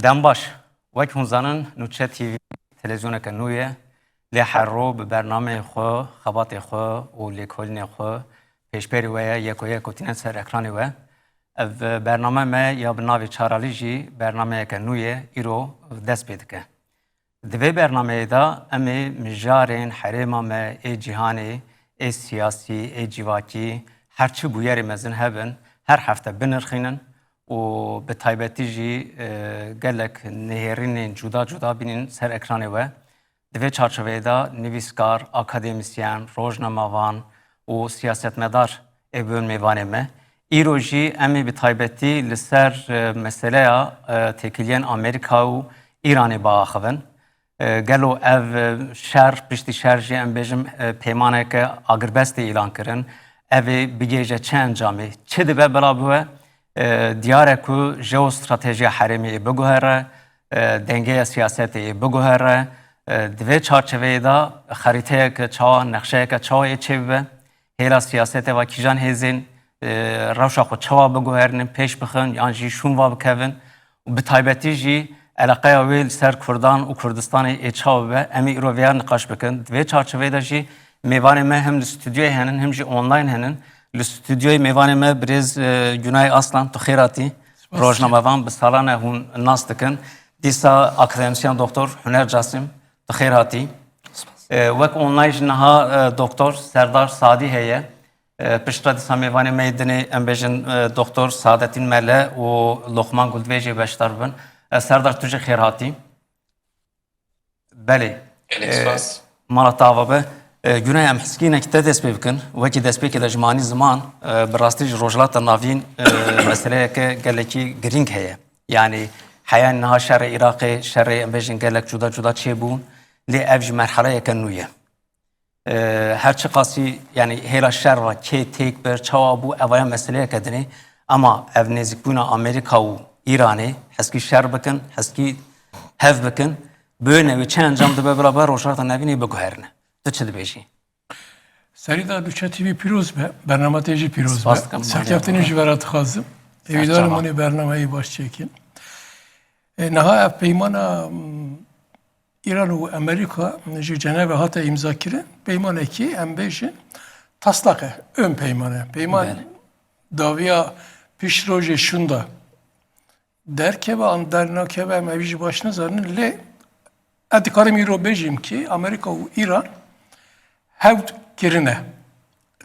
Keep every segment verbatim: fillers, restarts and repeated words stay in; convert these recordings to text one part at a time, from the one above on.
Dem baş. Wek hûn zanin, Nûçe T V televîzyoneke nû ye. Lê her ro bi bernameyê xwe, xebatê xwe û lêkolînê xwe pêşberî we ye, yek û yek û tîne ser ekranê we. Ev, e, bername me ya bi navê Çaralî jî bernameyeke nû ye, îro dest pê dike. Di vê bernameyê de em ê mijarên herêma me ê cîhanê, ê siyasî, ê civakî, her çi bûyerê mezin hebin, her hefte binirxînin û bi taybetî jî, e, gelek nihêrînên cuda cuda bînin ser ekranê we. Di vê çarçoveyê de nivîskar, akademîsyen, rojnamevan û siyasetmedar ê bibin mêvanê me. Îro jî em ê bi taybetî li ser, e, meseleya, e, têkiliyên Amerîka û Îranê biaxivin. E, gelo ev, e, şer, piştî şer jî em bêjim, e, peymaneke agirbestê îlan kirin. Ev ê bigihêje çi encamê? Çi dibe bila bibe? E, diyar e ku jeostratejiya herêmê ê biguhere, e, dengeya siyasetê ê biguhere. E, di vê çarçeveyê de xerîteyeke çawa, nexşeyeke çawa ê çêbibe? Hêla siyasetê va kîjan hêzên, e, rewşa xwe çawa biguherînin, pêş bixin yan jî şûn va bikevin? Û bi taybetî jî eleqeya wê li ser Kurdan û Kurdistanê ê çawa bibe? Em ê îro vêya niqaş bikin. Di vê çarçeveyê de jî mêvanê me him li stûdyoyê henin, him jî online henin. Li stûdyoyê mêvanê me birêz, e, Gunay Aslan, tu xêr hatî. Spas. Rojnamevan bi salan e hûn nas dikin. Dîsa akademîsyen doktor Huner Casim, tu xêr hatî. Spas. E, wek online jî niha, e, doktor Serdar Sadî heye. E, piştre dîsa mêvanê me yê dinê, em bêjin, e, doktor Saadettin Mele û Lokman Guldivê jî beşdar bibin. E, Serdar, tu jî xêr hatî. Belê. Gelek, e, spas. Mala te ava be. E, Gunay, em hizkînek te dest pê bikin. Wekî destpêkê de ji manî ziman, e, bi rastî ji Rojhilata Navîn, e, meseleyeke gelekî girîng heye. Yanî heya niha şerê Iraqê, şerê em bêjin gelek cuda cuda çêbûn. Lê ev jî merheleyeke nû ye. E, her çiqasî, yanî hêla şer ve kê têk bir, çawa bû, ev aya meseleyeke din e. Ema ev nêzîkbûna Amerîka û Îranê, heskî şer bikin, heskî hev bikin, bi wê newê çi encam dibe bila be Rojhilata Navînê biguherîne. Tu çi dibêjî? Serî de Nûçe T V pîroz be, bernama te jî pîroz be. Spas dikim, Serkeftinê ji vera dixwazim. Serçava. Hêvîdarim hûn ê bernameyê baş çêkin. E, niha ev peymana, m, Îran û Amerîka ji Cenevê hate îmzakirin. Peymanekî em bêjin taslak e, ön peyman e. Peyman Belê. Dawiya pişt rojê şûnda derkeve an dernakeve em evî jî baş nizanin. Lê ez dikarim îro bêjim kî Amerîka û Îran hewt kirine.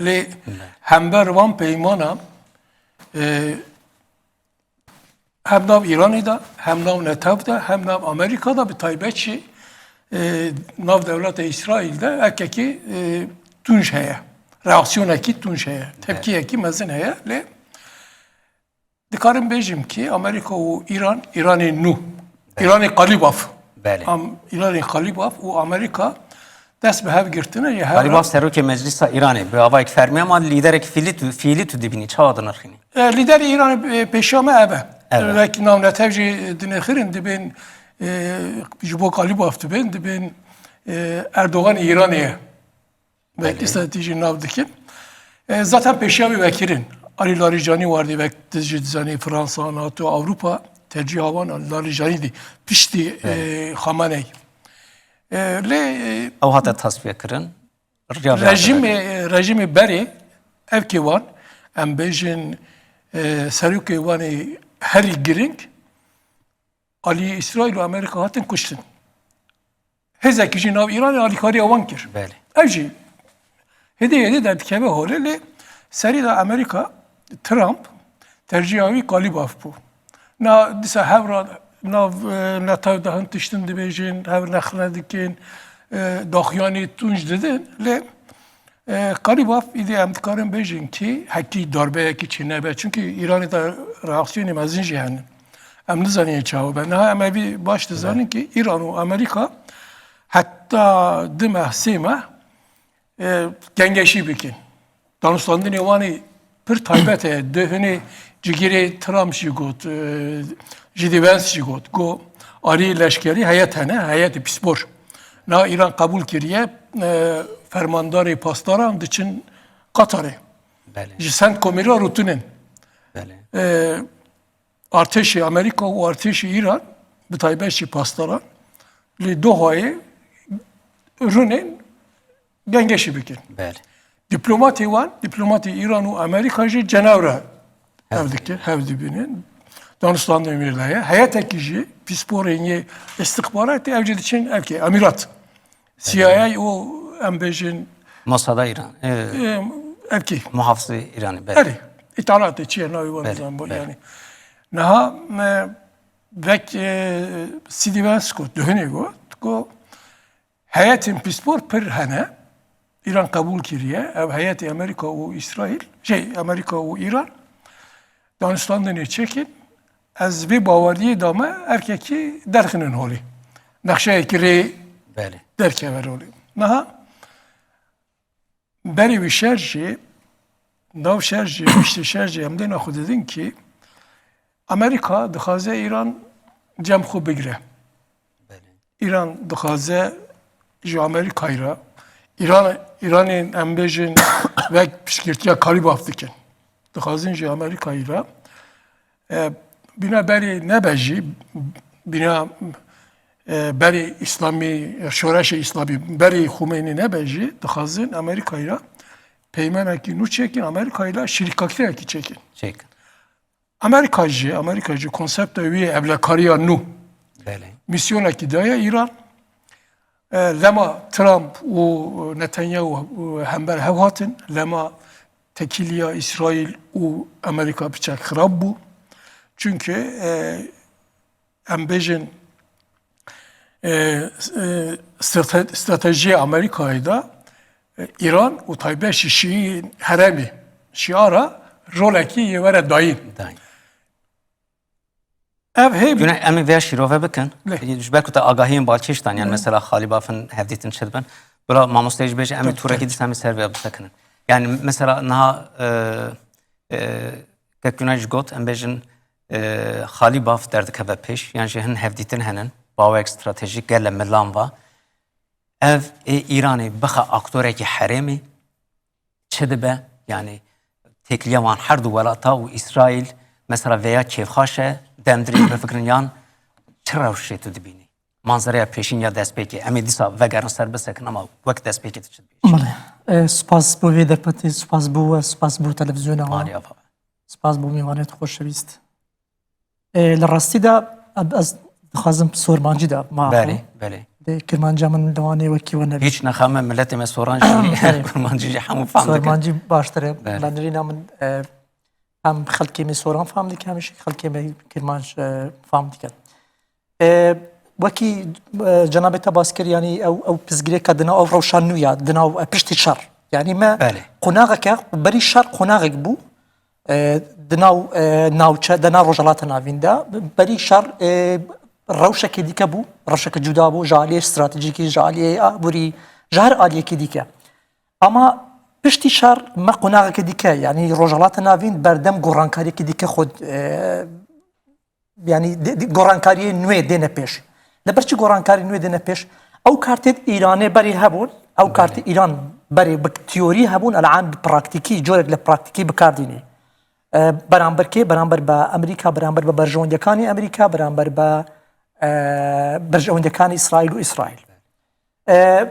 Lê Belê. Hember van peymana, e, hem nav Îranê de, hem nav Netew de, hem nav Amerîka de, bi taybet jî, e, nav dewleta Îsraîl de ekekî, e, tunj heye. Reaksiyonekî tunc heye. Evet. Tepkiyekî mezin heye. Lê dikarim bêjim kî Amerîka û Îran, Îranê nû, Evet. Îranê Qalîbaf. Belê. Am, Îranê Qalîbaf û Amerîka dest bi hev girtine. Ye hev Qalîbaf serokê Meclisa Îranê, bi avayek fermî, ama lîderek fiîlî tu, fiîlî tu dibînî, çawa dinirxînî? E, lîderê Îranê, e, pêşiya me ev e. Ev e. Wek navnetew jî dinirxînin, dibên, e, ji bo Qalîbaf dibên, dibên, e, Erdogan Îranê ye. Wek Belê. Îsraîl jî nav dikin. E, zaten pêşiya wî vekirin. Alî Larîcanî wardî wek tu jî dizanî Fransa, NATO, Ewropa tercîha wan Alî Larîcanî dî. Piştî, Belê. E, Xameney. E, lê, e, Ew hate tasfiye kirin. Riya vê Rejîmê, hate rejîmê berê, evkê wan, em bêjin, e, serokê wan ê herî girîng, alî Îsraîl û Amerîka hatin kuştin. Hêzekî jî nav Îranê alîkariya wan kir. Belê. Ev jî hêdî hêdî derdikeve holê, lê serî de Amerîka, Trump, tercîha wî Qalîbaf bû. Na, dîsa hev ra nav, e, netew de hin tiştin dibêjin, hev nexne dikin, e, daxuyanî tunc didin. Lê, e, Qalîbaf îdî em dikarin bêjin kî hekî darbeyekî çênebe. Çunkî Îranê de reaksiyonê mezin jî hene. Em nizanin çawa be. Niha em evî baş dizanin kî Îran û Amerîka heta du meh, sê meh, e, gengeşî bikin. Danûstandinê wan ê pir taybet e. Di hinê cigirê Trump jî got, e, J D Vance jî got. Got, alî leşkerî heyet hene, heyetê pîspor. Na Îran qebûl kiriye, e, fermandarê pasdaran diçin Qatarê. Belê. Ji CENTCOMê re rûtinin. Belê. E, artêşê Amerîka û artêşê Îran bi taybet jî pastoran, li Dohayê runên gengeşî bikin. Belê. Diplomatê wan, diplomatê Îran û Amerîka jî Cenevre hev dikin, hev dibînin. Danûstandinê wê layê. Heyetekî jî pîsporên yê istixbaratê ev jî diçin evkê, Emîrat. C I A û em bêjin Mosada Îran. E, em, evkê. Muhafizê Îranê. Belê. Erê, îtalatê çi ye navê wan Belê, nizam bu belê. yani. Niha e, vek e, Sidî Vance got, duhinê got, got, heyetên pîspor pir hene, Îran qebûl kiriye, ev heyetê Amerîka û Îsraîl, şey, Amerîka û Îran, danûstandinê çêkin, ez vê baweriyê da me erkekî derxinin holê. Nexşeyekî rê Belê. derkeve holê. Niha berê wî şer jî, nav şer jî, piştî şer jî em dêna xwe didin kî Amerîka dixwaze Îran cem xwe bigire. Belê. Îran dixwaze ji Amerîkayê re, Îran, Îranê em bêjin wek piştgirtiya Kalîbaf dikin. Dixwazin ji Amerîkayê re e, bîna berê nebe jî, bîna e, berê Îslamî, şoreşê Îslamî berê Xumeyni nebe jî, dixwazin Amerîkayê re peymanekî nû çêkin, Amerîkayê re şirîkakiyekî çêkin. Çêk. Amerîka jî, Amerîka jî konsepta wî evlekariya nû Belê. misyonekî daye Îran. E, lema Trump û Netanyahu hember hev hatin. Lema tekîliya Îsraîl û Amerîka piçek xirab bû. Çunke e, em bêjin e, e, strate- stratejiya Amerîkayê de e, Îran û taybet jî Şîî herêmî Şîa re rolekî yê were dayîn. Dayîn. Ev hê Gune em ê vêya şîrove bikin. Lê. Ji ber ku te agahiyên balkêş dan, yani mesela Xalîbafin hevdîtin çi dibin. Bila mamosteyê jî bêje em ê Tabii, tûrekî tabii. dîsa em ê ser vê bisekinin. Yani mesela niha e, e, kek Gunay jî got, em bêjin e, Xalîbaf derdikeve pêş, yan jî hin hevdîtin henin, bawek stratejîk gele milan va. Ev ê Îranê bixe aktorekî herêmî çi dibe? Yani têkiliya wan her du welata û Îsraîl mesela vêya kêfxaş e, dem dirêj bifikirin yan çi rewşê tu dibînî? Manzereya pêşîn ya destpêkê. Em ê dîsa vegerin ser bisekin ama wek destpêkê tu çi dibînî? Belê. E, spas bo vê derfetê, spas bo we, spas bo televîzyona we. Maliya va. Spas bo mêvanê xweşewîst. E, li rastî de ez dixwazim sormancî de ma. Belê, belê. De kirmanca min li Wanê wekî we nebî. Hiç nexeme milletê me soran jî, Belê. kurmancî jî hemû fam dikin. Sormancî baştir e. Belê. Benirîna min e, hem xelkê me soran fam dike, hem jî xelkê me kirmanc e, fam dike. E, wekî e, cenabê te bas kir, yanî ew, ew pizgirêka di nav ew rewşa nû ya, di nav e, piştî şer. Yanî me Belê. qonaxeke, berî şer qonaxek bû, e, di nav e, navçe, di nav Rojhilata Navîn de, berî şer e, rewşekê dike bû, rewşeke cuda bû, ji aliyê stratejîkî, ji aliyê aborî, ji her aliyekî dike. Ama piştî şer me qonaxeke dike, yanî Rojhilata Navîn berdem gorankariyekî dike xwe, e, yanî di- di- gorankariyê nûê dêne pêş. Li ber çi gorankarî nûê dêne pêş? Ew kartê Îranê berê hebûn, ew kartê Îran berê bi teorî hebûn, elan bi praktîkî, corek li praktîkî bi kar dînî. E, beramber kê? Beramber bi Amerîka, beramber bi berjewendekanî Amerîka, beramber bi e, berjewendekanî Îsraîl û Îsraîl. E,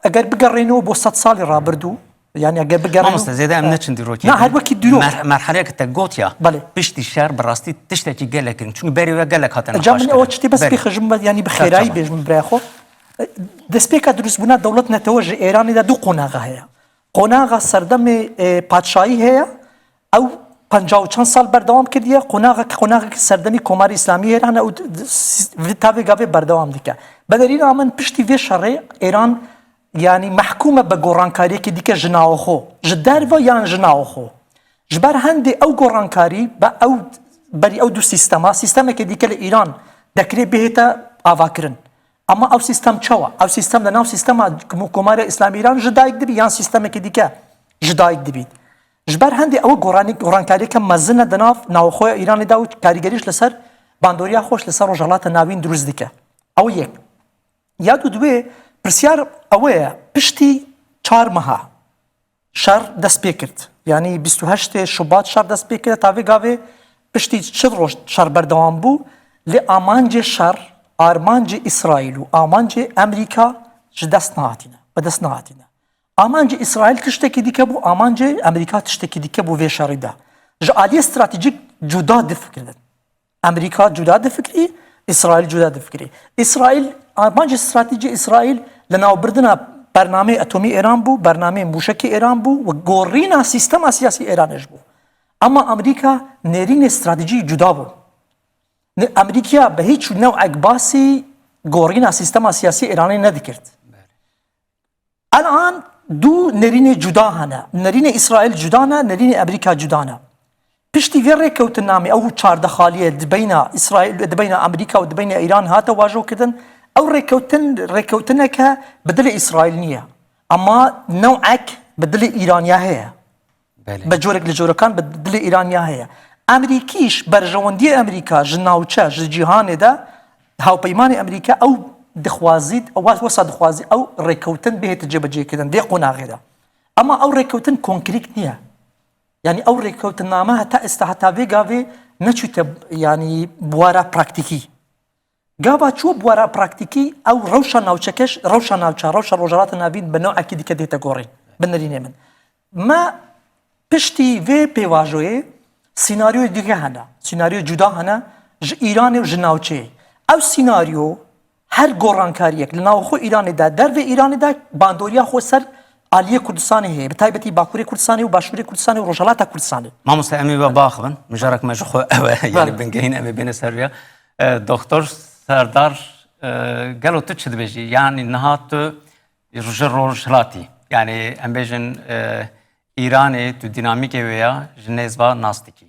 eger bigerînî bo sed salî rabirdû, yanî eger bigerînî. Mamoste, zêde em neçin dîrokê. Na, her wekî dîrok. Mer- merheleyek te got ya, Belê. Piştî şer bi rastî tiştekî gelek in. Çünkü berê we gelek hatine Ca min xweşkirin. ew çi tê bes Belê. pê xijim be, yanî bi xêrayî Tamam. bêjim biraya xwe. E, destpêka dirustbûna dewlet netewe ji Êranê de du qonaxa heye. Qonaxa serdemê e, padşahî heye, ew penca û çend sal berdewam kiriye, qonaxek, qonaxek serdemî Komarê Îslamî Êran e û d- d- s- vê- ta vê gavê berdewam dike. Belerîna min piştî vê şerê Êran yanî mehkûm e bi gorankariyekê dike ji nava xwe, ji derve yan ji nava xwe. Ji ber hendê ew gorankarî be ew berî ew du sîstema, sîstemekê dike li Îran dekirê bihête avakirin. Ama ew sîstem çawa? Ew sîstem li nav sîstema Komarê Îslamî Îran ji dayik dibî yan sîstemekê dike ji dayik dibît? Ji ber hendê ew goranî- gorankariyeke mezin e di nav navxweya Îranê de û karîgerî ji li ser bandoriya xwe ji li ser Rojhilata Navîn dirust dike. Ew yek. Ya du dibê pirsyar ew ye, piştî çar meha şer dest pê kir. Yanî bîst û heştê Şubat şer dest pê kir, ta vê gavê piştî çil roj şer berdewam bû. Lê amancê şer, armancê Îsraîl û amancê Amerîka ji dest nehatîne, bi dest nehatîne. Amancê Îsraîl tiştekî dike bû, amancê Amerîka tiştekî dike bû vê şerî de. Ji aliyê stratejîk cuda difikirin. Amerîka cuda difikirî, Îsraîl cuda difikirî. Îsraîl, armancê stratejî Îsraîl li navbirdina bernameyê etomî Îran bû, bernameyê mûşekê Îran bû û gorîna sîstema siyasî Îranê ji bû. Ama Amerîka nêrînê stratejî cuda bû. Ne, Amerîka bi hiç newek basî gorîna sîstema siyasî Îranê nedikirt. Elan du nerînê cuda hene. Nerînê Îsraîl cuda ne, nerînê Amerîka cuda ne. Piştî vê rêkewtinamê ew çardexaliyê di beyna Îsraîl, di beyna Amerîka û di beyna Îran hate wajokirin. Ew rêkewtin, rêkewtineke bi dilê Îsraîl niye. Ama newek bi dilê Îraniya heye. Belê. Bi corek li corekan bi dilê Îraniya heye. Amerîkîş, berjewendiyê Amerîka ji navçe, ji cîhanê de, hawpeymanê Amerîka ew dixwazî, ew wesa dixwazî ew rêkewtin bihête cêbecêkirin vê qonaxê de. Ama ew rêkewtin konkrît niye. Yanî ew rêkewtinname heta êsta, heta vê gavê neçûte, yanî buwara praktîkî. Gava çû buwara praktîkî, ew rewşa navçekeş, rewşa navça, rewşa Rojhilata Navîn bi newekî dike dihête gorîn. Bi nerînê min. Me piştî vê pêvajoyê sînaryoyê dîge hene. Sînaryoyê cuda hene ji Îranê û ji navçeyê. Ew sînaryo her gorankariyek li navxwe Îranê de, dervê Îranê de bandoriya xwe ser aliyê Kurdistanê heye. Bi taybetî Bakurê Kurdistanê û Başûrê Kurdistanê û Rojhilata Kurdistanê. Mamoste, em ê we biaxivin. Mijarek me ji xwe ew e. Belê. Yanî bingehîn em ê bêne ser rûya. E, Doktor Serdar, e, gelo tu çi dibêjî? Yanî niha tu ji rojhilatî, yanî em bêjin, e, Îranê, tu dînamîkê wê ya ji nêz ve nas dikî.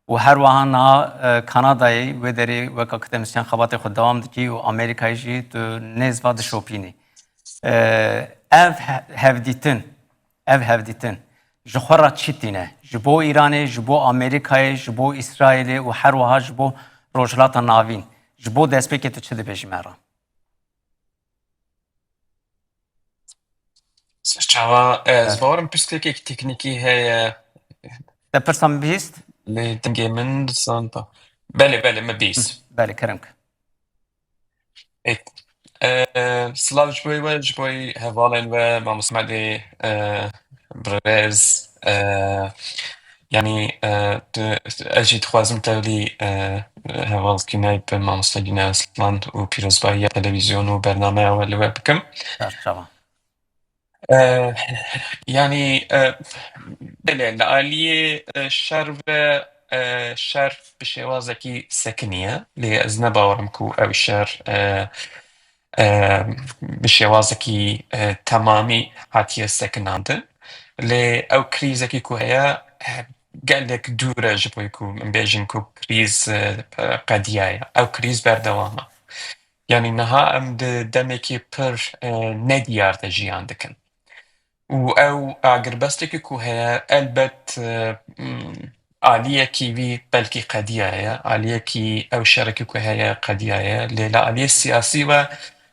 Û her wiha niha, e, Kanadayê wê derê wek akademisyen xebatê xwe dewam dikî û Amerîkayê jî tu nêz ve dişopînî. E, ev he-, hevdîtin, ev hevdîtin ji xwe re çi tîne? Ji bo Îranê, ji bo Amerîkayê, ji bo Îsraîlê û her wiha ji bo Rojhilata Navîn, ji bo destpêkê tu çi dibêjî me re? Serçawa, e, ez bawerim pirsgirêkek teknîkî heye. Te pirsa min bihîst? Lê dengê min dizanba. Belê, belê, me bihîst. Belê, kerem ke. Ê, e, silav ji bo we, ji bo hevalên we, Mamoste Medê, e, birêz, e, yanî, e, tu, ez jî dixwazim tevlî, e, heval Güney bi Mamoste Güney Aslan û pîrozbahiya televîzyon û bernameya we li we bikim. Çarçava. E, yanî, e, belê, li aliyê, e, şer ve, e, şer bi şêwazekî sekiniye, lê ez ne bawerim ku ew şer, e, e, bi şêwazekî, e, temamî hatiye sekinandin. Lê ew krîzekî ku heye, he, gelek dûr e ji bo ku em bêjin ku krîz, e, qediyaye. Ew krîz berdewam e. Yanî niha em di demekî pir, e, nediyar de jiyan dikin. Û ew agirbestekî ku heye, elbet, e, m, aliyekî wî belkî qediyaye, aliyekî ew şerekî ku heye qediyaye, lê li aliyê siyasî ve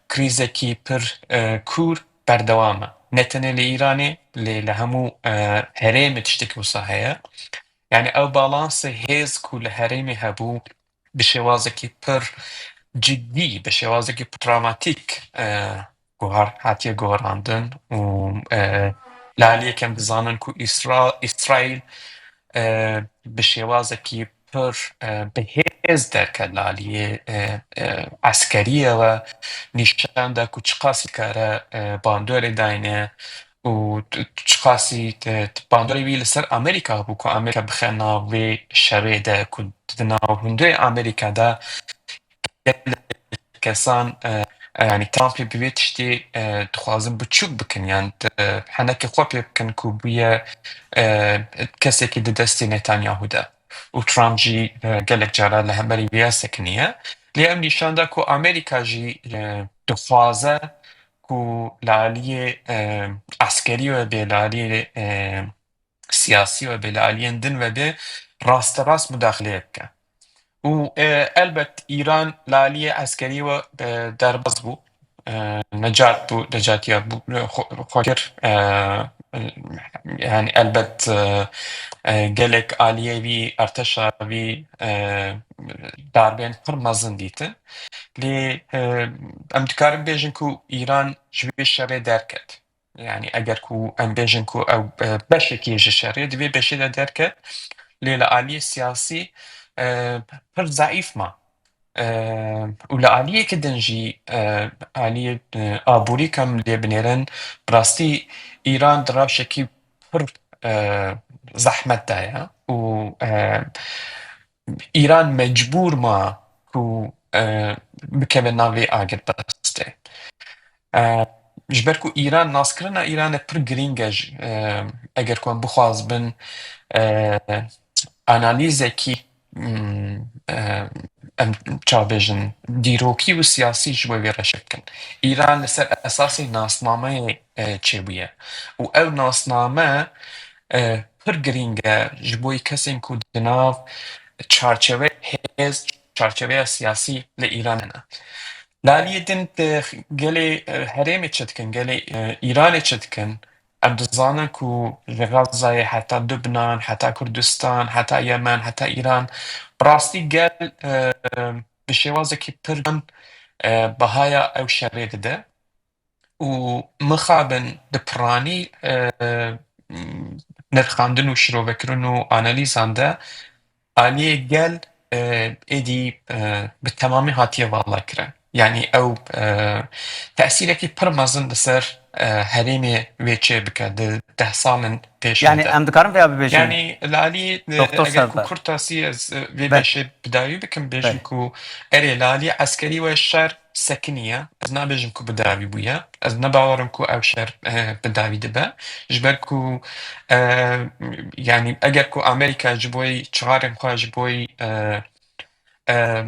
krîzekî pir, e, kûr berdewam e. Ne tenê li Îranê, lê li hemû, e, herêmê tiştekî wisa heye. Yanî ew balansê hêz ku li herêmê hebû, bi şêwazekî pir cidî, bi şêwazekî pir dramatîk, e, guhar-, hatiye guherandin û, e, li aliyek em dizanin ku Îsra-, Îsraîl, e, bi şêwazekî pir, e, bi hêz derket li aliyê, e, e, eskeriyê ve, nîşan da ku çiqas dikare, e, bandorê dayne û t-, t-, çiqasî, e, t-, bandorê wî li ser Amerîka hebû ku Amerîka bixe nav vê şerê de ku di nav hundirê Amerîka de gelek kesan, e, e, yanî Trumpê bi vê tiştê, e, dixwazin biçûk bikin, yan, e, henekê xwe pê bikin ku bûye, e, kesekî di destê Netanyahu de. Û Trump jî, e, gelek cara li hemberî vê ya sekiniye. Lê ev nîşan da ku Amerîka jî, e, dixwaze ku li aliyê, e, eskerî webe, li aliyê, e, siyasî webe, li aliyên din webe, rasterast mudaxileyê bike. Û, e, elbet Îran li aliyê eskerî we, e, derbas bû. E, necat bû, necatiya bû, e, xwe, xwe kir. E, yani elbet, e, E, gelek aliyê wî, artêşa wî, e, darbên pir mezin dîtin. Lê, e, em dikarin bêjin ku Îran ji vê şerê derket. Yani eger ku em bêjin ku ew, e, beşekî ji şerê, di vê beşê de derket, lê li aliyê siyasî, e, pir zeîf ma. E, û li aliyeke din jî, e, aliyê, e, aborî ke em lê binêrin, bi rastî Îran di rewşekî pir, e, zehmet de ye û, e, Îran mecbûr ma ku, e, bikeve navê agirbestê. E, ji ber ku Îran, naskirina Îranê pir girîng e, ji, e, eger ku em bixwazibin, e, analîzekî, mm, e, em çavêjin, dîrokî û siyasî ji bo vê reşê bikin. Îran li ser esasê nasnameyê, e, çêbûye. Û ew nasname, e, pir girîng e ji bo kesên ku di nav çarçewe hêz, çarçeveya siyasî li Îran hene. Li aliyê din di gelê, e, herêmê çi dikin, gelê, e, Îranê çi dikin? Em dizanin ku li Gazayê heta Lubnan, heta Kurdistan, heta Yemen, heta Îran, bi rastî gel, e, bi şêwazekî pir, e, bahaya ew şerê dide. Û mixabin di piranî, e, nirxandin û şirovekirin û analîzan de aliyê gel, e, êdî, e, bi temamî hatiye vala kirin. Yani ew, e, tesîrekî pir mezin li ser, e, herêmê wê çê bike di deh salên pêş Yani de. Em dikarin vêya bibêjin? Yani li alî, e, Doktor eger ku Serdar. Kurtasî ez, e, vê Be- beşê bi dawî bikim, bêjim Be- ku erê li alî eskerî we şer sekiniye. Ez nabêjim ku bi dawî bûye. Ez ne bawerim ku ew şer, e, bi dawî dibe. Ji ber ku, e, yani eger ku Amerîka ji bo çixarên xwe, ji bo, e, e,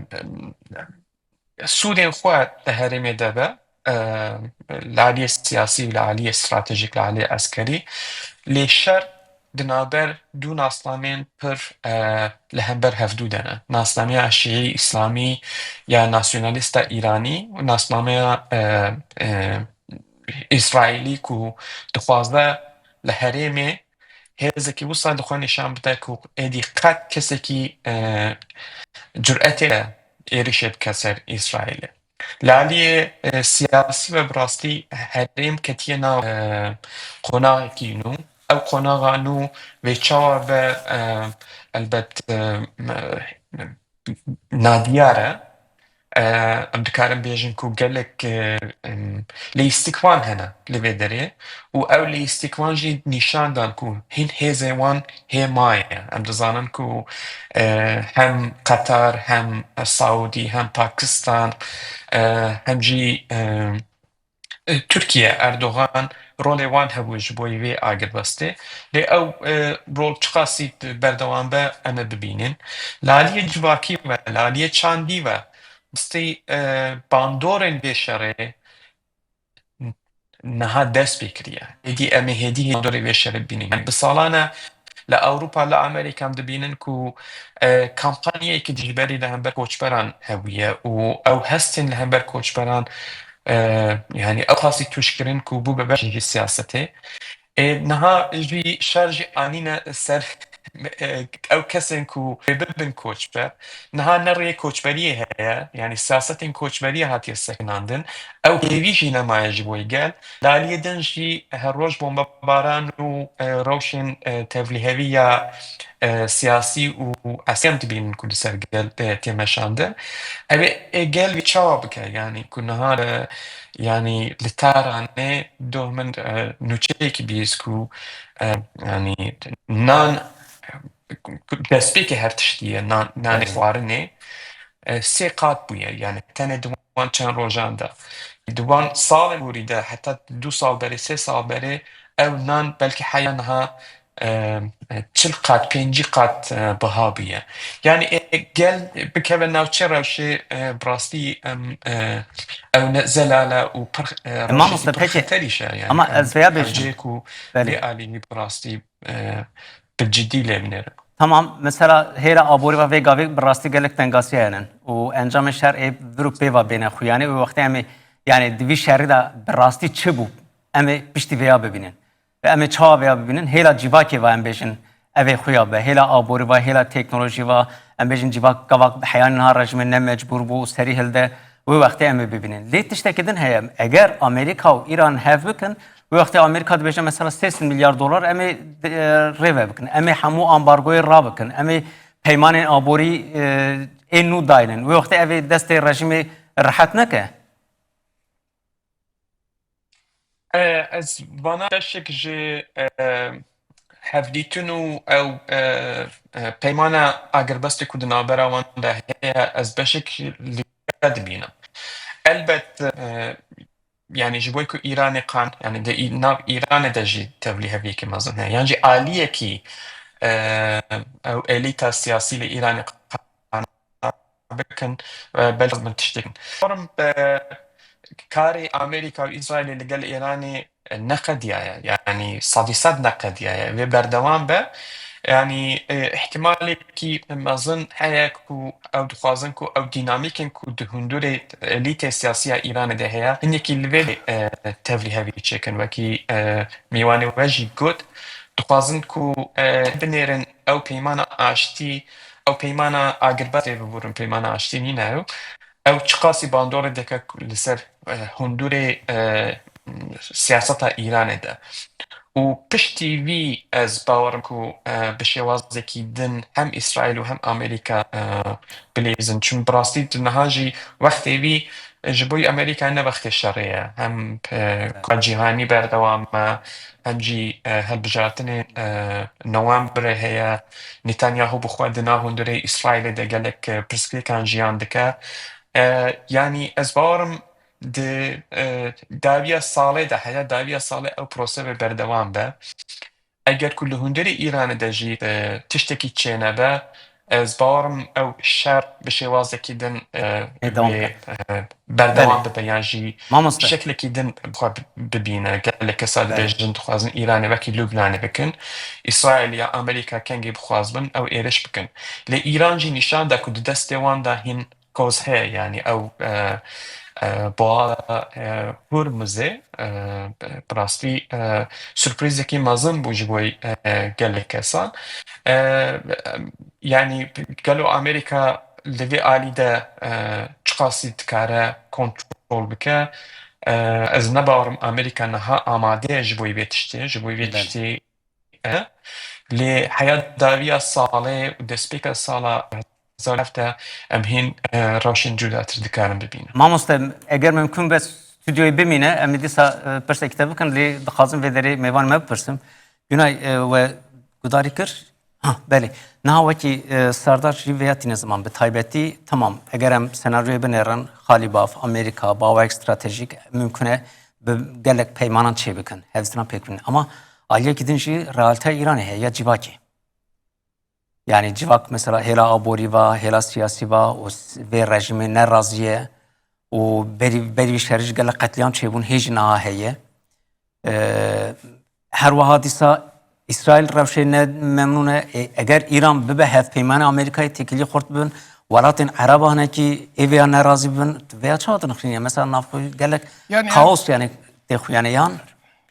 sûdên xwe di herêmê de be, e, li aliyê siyasî, li aliyê stratejîk, li aliyê eskerî, lê şer di navber du nasnameyên pir, e, li hember hevdû de ne. Nasnameya Şîî Îslamî ya nasyonalîsta Îranî û nasnameya, e, e, Îsraîlî ku dixwaze li herêmê hêzekî wisa di xwe nîşan bide ku êdî qet kesekî, e, curetê êrişê bike ser Îsraîlê. Li aliyê, e, siyasî ve bi rastî herêm ketiye nav, e, qonaxekî nû. Ew qonaxa nû vê çawa be, e, elbet, e, me-, nadiyar e. E, em dikarin bêjin ku gelek, e, em, leyîstikvan hene li vê derê û ew leyîstikvan jî nîşan dan ku hîn hêzên wan hê maye. Em dizanin ku, e, hem Qatar, hem Saûdî, hem Pakistan, e, hem jî, e, e, Tirkiye, Erdogan, rolê wan hebû ji bo vê agirbestê. Lê ew, e, rol çiqasî berdewam be, em ê bibînin. Li aliyê civakî ve, li aliyê çandî ve, rastî, e, bandorên vê şerê niha dest pê kiriye. Êdî em ê hêdî hêdî bandorê vê şerê bibînin. Yani bi salan e li Ewropa, li Amerîka em dibînin ku, e, kampanyayekî dijberî li hember koçberan hebûye û ew hestên li hember koçberan, e, yani ew qasî tûjkirin ku bû be beş ji siyasetê. E, niha jî şer jî anîne ser, e, ew kesên ku ê bibin koçber. Niha ne rêyê koçberiyê heye, yani siyasetên koçberiyê hatiye sekinandin. Ew hêvî jî nemaye ji bo gel. Li aliyê din jî her roj bombebaran û, e, rewşên, e, tevlîhevî ya, e, siyasî û eskerî em dibînin ku li ser gel, e, tê meşandin. Ev ê, ê gel vê çawa bike? Yani ku niha, e, yani li Tehranê doh min, e, nûçeyekî bihîst ku, e, yani nan, destpêkê her tiştî ye, nan, nanê Evet. xwarinê, e, sê qat bûye. Yani tenê di wan çend rojan de. Di wan salên borî de, heta du sal berê, sê sal berê, ew nan belkî heya niha, e, e, çil qat, pêncî qat, e, biha bûye. Yani, e, gel bikeve navçe rewşê, e, bi rastî, em, e, ew ne zelal e û pir, e, E, rewşekî mamoste, pir peki, xeterîş e, yani. Ama em ez vêya bêjim. Hewceyê ku Belê. Vê alî bi rastî, e, bi cidî lê binêrin. Tamam, mesela hêla aborî ve vê gavê bi rastî gelek tengasiya henin. Û encamê şer ê vir û pê ve bêne xuyanî û wextê em ê, yani di vî şerî de bi rastî çi bû? Em ê piştî vêya bibînin. Ve em ê çawa vêya bibînin? Hêla civakê ve em bêjin, Ev ê xuya be, hêla aborî va, hêla teknolojî va, em bêjin civak gavak heya niha rejimê ne mecbûr bû û serî hilde, wê wextê em ê bibînin. Lê tiştekî din heye, eger Amerîka û Îran hev bikin, wê wextê Amerîka dibêje mesela sê sed milyar dolar em ê, e, rêve bikin, em ê hemû ambargoyê rabikin, em ê peymanên aborî, e, ê nû daynin. Wê wextê ev ê destê rejimê rihet neke. E, ez vana beşek ji, e, hevdîtin û ew, e, e, peymana agirbestê ku di navbera wan de heye, ez beşek li dibînim. Elbet, e, yanî ji bo ku Îranê qan, yanî di î-, nav Îranê de jî tevlîheviyekî mezin heye. Yan jî aliyekî, e, ew elîta siyasî li Îranê qan bikin, e, belê min tiştê kin. Umarım, e, karê Amerîka û Îsraîlê li gel Îranê neqediyaye, yanî sedî sed neqediyaye, vê berdewam be. Yanî, e, îhtimalekî mezin heye ku ew dixwazin ku ew dînamîkên ku di hundurê elîtê siyasî ya Îranê de heye, hinekî li vê, e, tevlîhevî çêkin. Wekî, e, mêvanê we jî got, dixwazin ku, e, binêrin ew peymana aştî, ew peymana agirbestê biborin, peymana aştî nîne ew. Ew çiqasî bandorê dike ku li ser, e, hundurê, e, siyaseta Îranê de. Û piştî vî ez bawerim ku, e, bi şêwazekî din hem Îsraîl û hem Amerîka, e, bilîzin. Çim bi rastî di niha jî wextê vî, e, ji bo Amerîka ne wextê şerê ye. Hem, e, ka cîhanî berdewam e, hem jî, e, hilbijartinê, e, Nowembrê heye. Netanyahu bi xwe di nav hundirê Îsraîlê de gelek, e, pirsgirêkan jiyan dike. E, yanî ez bawerim di, e, dawiya salê de heye, dawiya salê ew prosese berdewam be. Eger ku li hundirê Îranê de jî, e, tiştekî çênebe, ez bawerim ew şer bi şêwazekî din, e, Ê, dewam wê, bike. e, berdewam Belê. bibe yan jî Mamoste. şeklekî din bi xwe bi-, bibîne. Gelek kesa Belê. dibêjin dixwazin Îranê wekî Lubnanê bikin. Îsraîl ya Amerîka kengê bixwazbin ew êriş bikin. Lê Îran jî nîşan da ku di destê wan de hîn koz heye, yanî ew, e, e, boğaza, e, Hurmuzê, e, bi rastî, e, surprîzekî mezin bû ji bo, e, gelek kesan. E, yanî gelo Amerîka li vê alî de, e, çiqasî dikare kontrol bike? E, ez ne bawerim Amerîka niha amade ye ji bo vê tiştê, ji bo vê Belê. tiştê e, lê heya dawiya salê û destpêka sala hezar heft de em hîn, e, rewşên cudatir dikarin bibînin. Mamoste, eger mimkun be stûdyoyê bimîne, em ê dîsa, e, pirsekî te bikin, lê dixwazim vê derê mêvanê me bipirsim. Günay, e, we gudarî kir? Ha, belê. Niha wekî, e, Serdar jî vêya tîne ziman. Bi taybetî, temam, eger em senaryoyê binêrin, Xalî Baf, Amerîka, bawek stratejîk, mimkun e bi gelek peymanan çêbikin, hevdîtinan pêk bînin. Ama aliyekî din jî realîteya Îranê heye, ya civakê. Yani civak mesela hêla aborî va, hêla siyasî va û s-, vê rejîmê ne razî ye û berî, berî vî şerî jî gelek qetlîam çêbûn, hê jî niha heye. Ee, her wiha dîsa Îsraîl rewşê ne memnûn e. E, eger Îran bibe hevpeymanê Amerîkayê, têkilî xurt bibin, welatên Ereba hinekî ê vêya nerazî bibin, vêya çawa dinixîne? Mesela navxwe gelek Yani kaos yani têxuyane yan?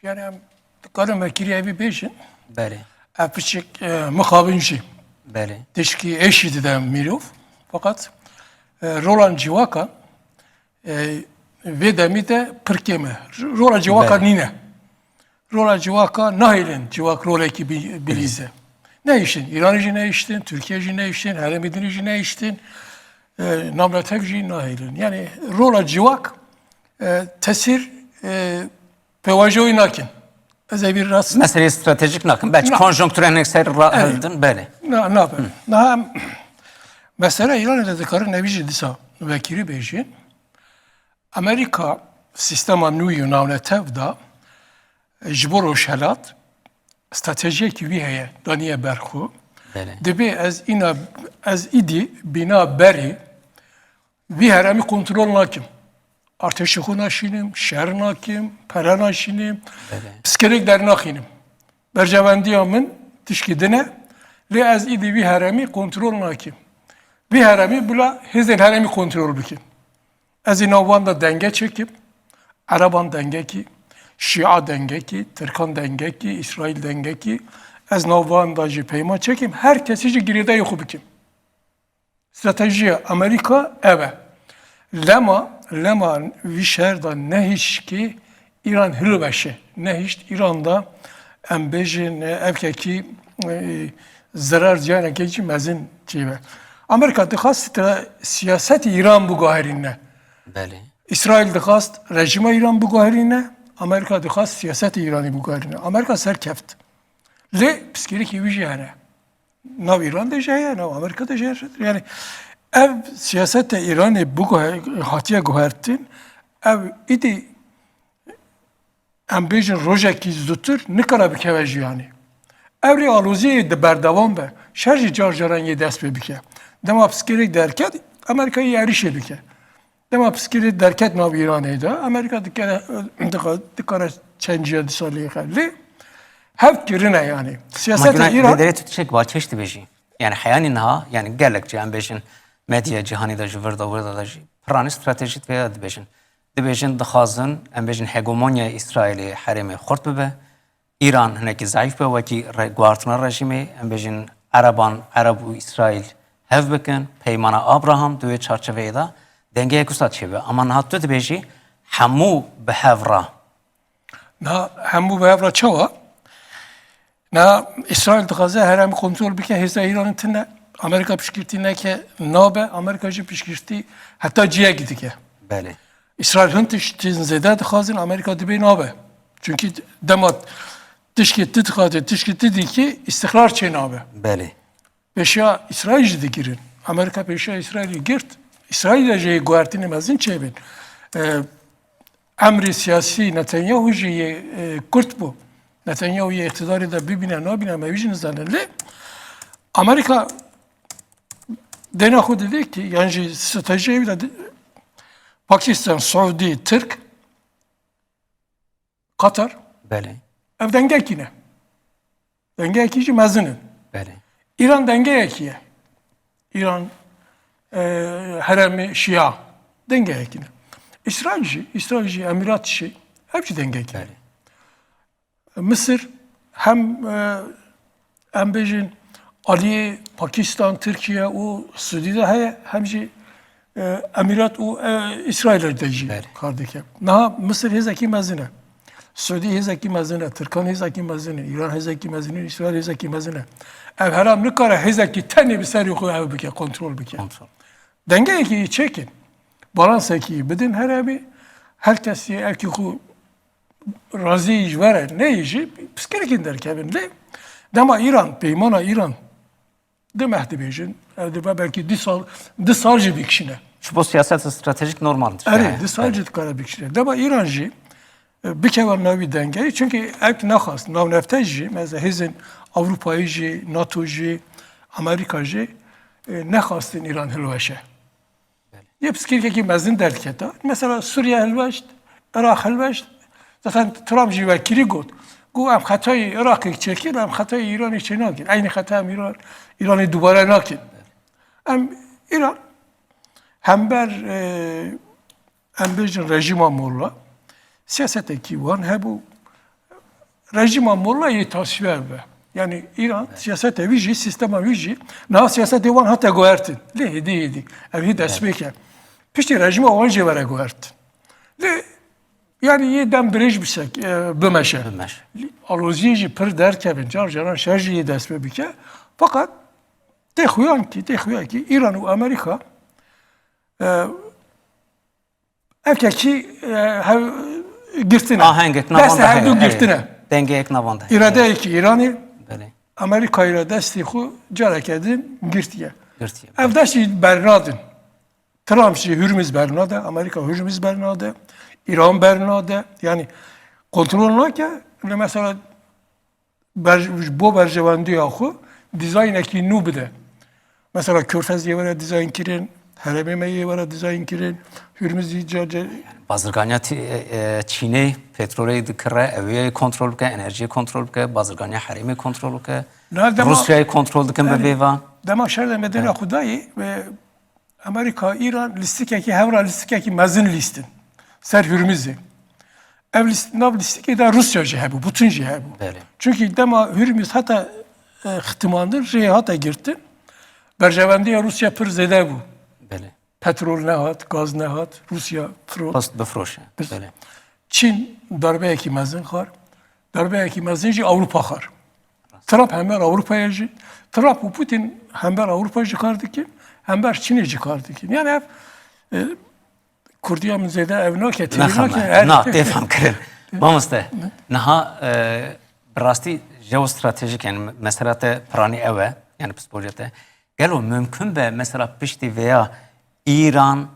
Yani em dikarin vekirî evî bêjin. Belê. Ev piçek, e, mixabin jî. Belê. Tişkî êşî dide mirov. Fakat, e, rolan civaka, e, vê demî de pir kêm e. Rola civaka Belê. nîne. Rola civaka nahêlin civak rolekî bi-, bilîze. Nehiştin. Îranê jî nehiştin, Tirkiye jî nehiştin, herêmê dinê jî nehiştin. E, namletev jî nahêlin. Yani rola civak, e, tesîr, e, pêvajoyî nakin. Ez ê vî rast Meseleyê stratejîk nakin. Belki Na. konjonktûrên ser ra Evet. hildin, belê. Na, nabe. Na, mesele Îranê de dikarin evî jî dîsa vekirî bêjin. Amerîka sîstema nû yû navnetev da ji bo rojhelat stratejiyekî wî heye, daniye ber xwe. Belê. Dibê ez îna, ez îdî bîna berê vî heremî kontrol nakim. Artêşê xwe naşînim, şer nakim, pere naşînim, Belê. piskirêk dernaxînim. Berjewendiya min tişkî din e, lê ez îdî vî heremî kontrol nakim. Vî heremî bila hêzên heremî kontrol bikin. Ez ê nav wan de denge çêkim. Ereban dengekî, Şîa dengekî, Tirkan dengekî, Îsraîl dengekî, Ez nav van da jî peyman çekim, her kesî jî girêdayê xwe bikim. Stratejiya Amerîka ev e. Lema, lema vî şer de nehişt ki Îran hilweşe. Nehişt Îran de em bêjin, e, evkekî, e, zerar ziyanekê jî mezin çêbe. Amerîka dixwast stra-, siyasetî Îran biguherîne. Belê. Îsraîl dixwast rejîma Îran biguherîne. Amerîka dixwast siyasetê Îranê biguherîne. Amerîka serkeft. Lê piskirêkê wî jî hene. Nav Îran de jî heye, nav Amerîka de jî heye. Yani ev siyasete Îranê biguhe-, hatiye guhertin, ev îdî em bêjin rojekî zûtir nikare bikeve jiyanê. Ev rê aloziyê di berdewam be. Şer jî car caran yê dest pê bike. Dema piskirêk derket, Amerîka yê êrîşê bike. Dema piskirêk derket nav Îranê de, Amerîka dikare, dika-, dikare çend ciya dîsa lê xe. Lê hev kirine yani. Ama Siyaseta güne Îran lê derê tu tiştek balkêş dibêjî. Yani heyanî niha, yani gelek cî em bêjin medya cîhanî de jî vir de wir de jî piranî stratejîk vêya dibêjin. Dibêjin dixwazin, em bêjin hegemonya Îsraîlê herêmê xurt bibe. Îran hinekî zeîf be, wekî re-, guhartina rejîmê, em bêjin Ereban, Ereb û Îsraîl hev bikin, Peymana Abraham di wê çarçeveyê de dengeyek wisa çêbe. Ama niha tu dibêjî hemû bi hev re. Niha hemû bi hev re çawa? Niha Îsraîl dixwaze herêmî kontrol bike, hêza Îranê tune, Amerîka piştgirtî neke, nabe, Amerîka jî piştgirtî heta ciyekî dike. Belê. Îsraîl hin tiştên zêde dixwazin, Amerîka dibê nabe. Çünkü dema tişkê tu dixwazê, tişkê tu dîkî, îstixrar çê nabe. Belê. Pêşiya Îsraîl jî digirin. Amerîka pêşiya Îsraîlî girt. Îsraîl de jî guhertinê mezin çêbin. E, emrê siyasî Netanyahu jî yê, e, kurt bû. Netanyahu yê îqtidarê de bibîne, nabîne, me wî jî nizanin. Lê Amerîka dêna xwe didê ki, yan jî stratejiyê wî de di-, Pakistan, Saudî, Tirk, Qatar. Belê. Ev dengekî ne. Dengeyekî jî mezin in. Belê. Îran dengeyekî ye. Îran, e, herêmê Şia dengeyekî ne. Îsraîl jî, Îsraîl jî, Emîrat jî, ev jî dengekî ne. Belê. Misir hem, e, em bêjin aliyê Pakistan, Tirkiye û Sûdî de heye, hem jî, e, Emîrat û, e, Îsraîl de jî Belê. kar dike. Niha Misir hêzekî mezin e. Sûdî hêzekî mezin e, Tirkan hêzekî mezin e, Îran hêzekî mezin e, Îsraîl hêzekî mezin e. Ev herêm nikare hêzekî tenê bi serê xwe ev bike, kontrol bike. Kontrol. Dengeyekî çêkin. Balansekî bidin herêmî. Her kesî evkî xwe razî ji we re neyê jî piskirêkên derkevin. Lê dema Îran, peymana Îran, du meh dibêjin, ev dibe belkî du sal, du sal jî bikişîne. Ji bo siyaset stratejik normaldir. Erê, Yani, du sal erê. jî dikare bikişîne. Dema Îran jî, e, bikeve navî dengeyê, çünkü ev naxwast, navnefte jî, mesela hêzên Ewropayî jî, NATO jî, Amerîka jî, e, nexwastin Îran hilweşe. Belê. Yê piskirêkekî mezin derdiketa. Mesela Sûriye hilweşt, Iraq hilweşt. Zaten Trump jî wekirî got. Got em xetayê Iraqê çêkir, em xetayê Îranê çê nakin. Eynî xeta em Îran, Îranê dubare nakin. Em Îran hember, e, em bêjin rejîma Molla, siyasetekî wan hebû. Rejîma Molla yê tasfiye be. Yani Îran siyaseta wî jî, sîstema wî jî, niha siyasetê wan hate guhertin. Lê hêdî hêdî. Ev hê destpêk e. Piştî rejîma wan jê were guhertin. Lê yani yê dem dirêj bisek, e, bimeşe. Bimeşe. Aloziyê jî pir derkevin. Car caran şer jî yê dest pê bike. Fakat tê xuyan ki, tê xuya ki Îran û Amerîka, e, Evkekî, e, hev girtine. Ahengek navanda Destê hevdû heye, girtine. Dengeyek navanda heye. Îradeyekî Îranê Belê. Amerîkayê re destê xwe careke din girtiye. Girtiye. Ev dest jî bernadin. Trump jî Hürmüz bernade, Amerîka Hürmüz bernade, Îran bernade. Yani kontrol nake. Lê mesela ber-, ji bo berjewendiya xwe dîzaynekî nû bide. Mesela Körfez yê were dîzayn kirin, herêmê me yê were dîzayn kirin, Hurmizî ca, ca- Bazirganiya Ti-, e, e, Çînê petrolê dikire, ew ê kontrol bike, enerjiyê kontrol bike, bazirganiya herêmê kontrol bike, Na dema- Rûsyayê kontrol dikin bi Yani, vê ve. Dema şer de me dêna Evet. xwe dayê ve Amerîka, Îran lîstikekî, hevra lîstikekî mezin lîstin. Ser Hurmizê. Ev lîst-, nav lîstikê de Rûsya jî hebû, Putin jî hebû. Belê. Çünkü dema Hürmüz heta, e, xitimandin, rê hata girtin, berjewendiya Rûsya pir zêde bû. Belê. Petrol nehat, gaz nehat, Rûsya firot. Xwest bifroşe. Belê. Çîn darbeyekî mezin xar. Darbeyekî mezin jî Ewropa xar. Trump hember Ewropayê jî, Trump û Putin hember Ewropa jî kar dikin, hember Çînê jî kar dikin. Yani ev, e, Kurdiya min zêde ev nake, têrî Nexwe nake, me. her Na, tê fam kirin. Mamoste, niha, e, bi rastî jeostratejik, yani mesela te piranî ew e, yani psîkolojîya te. Gelo mümkün be mesela piştî vêya Îran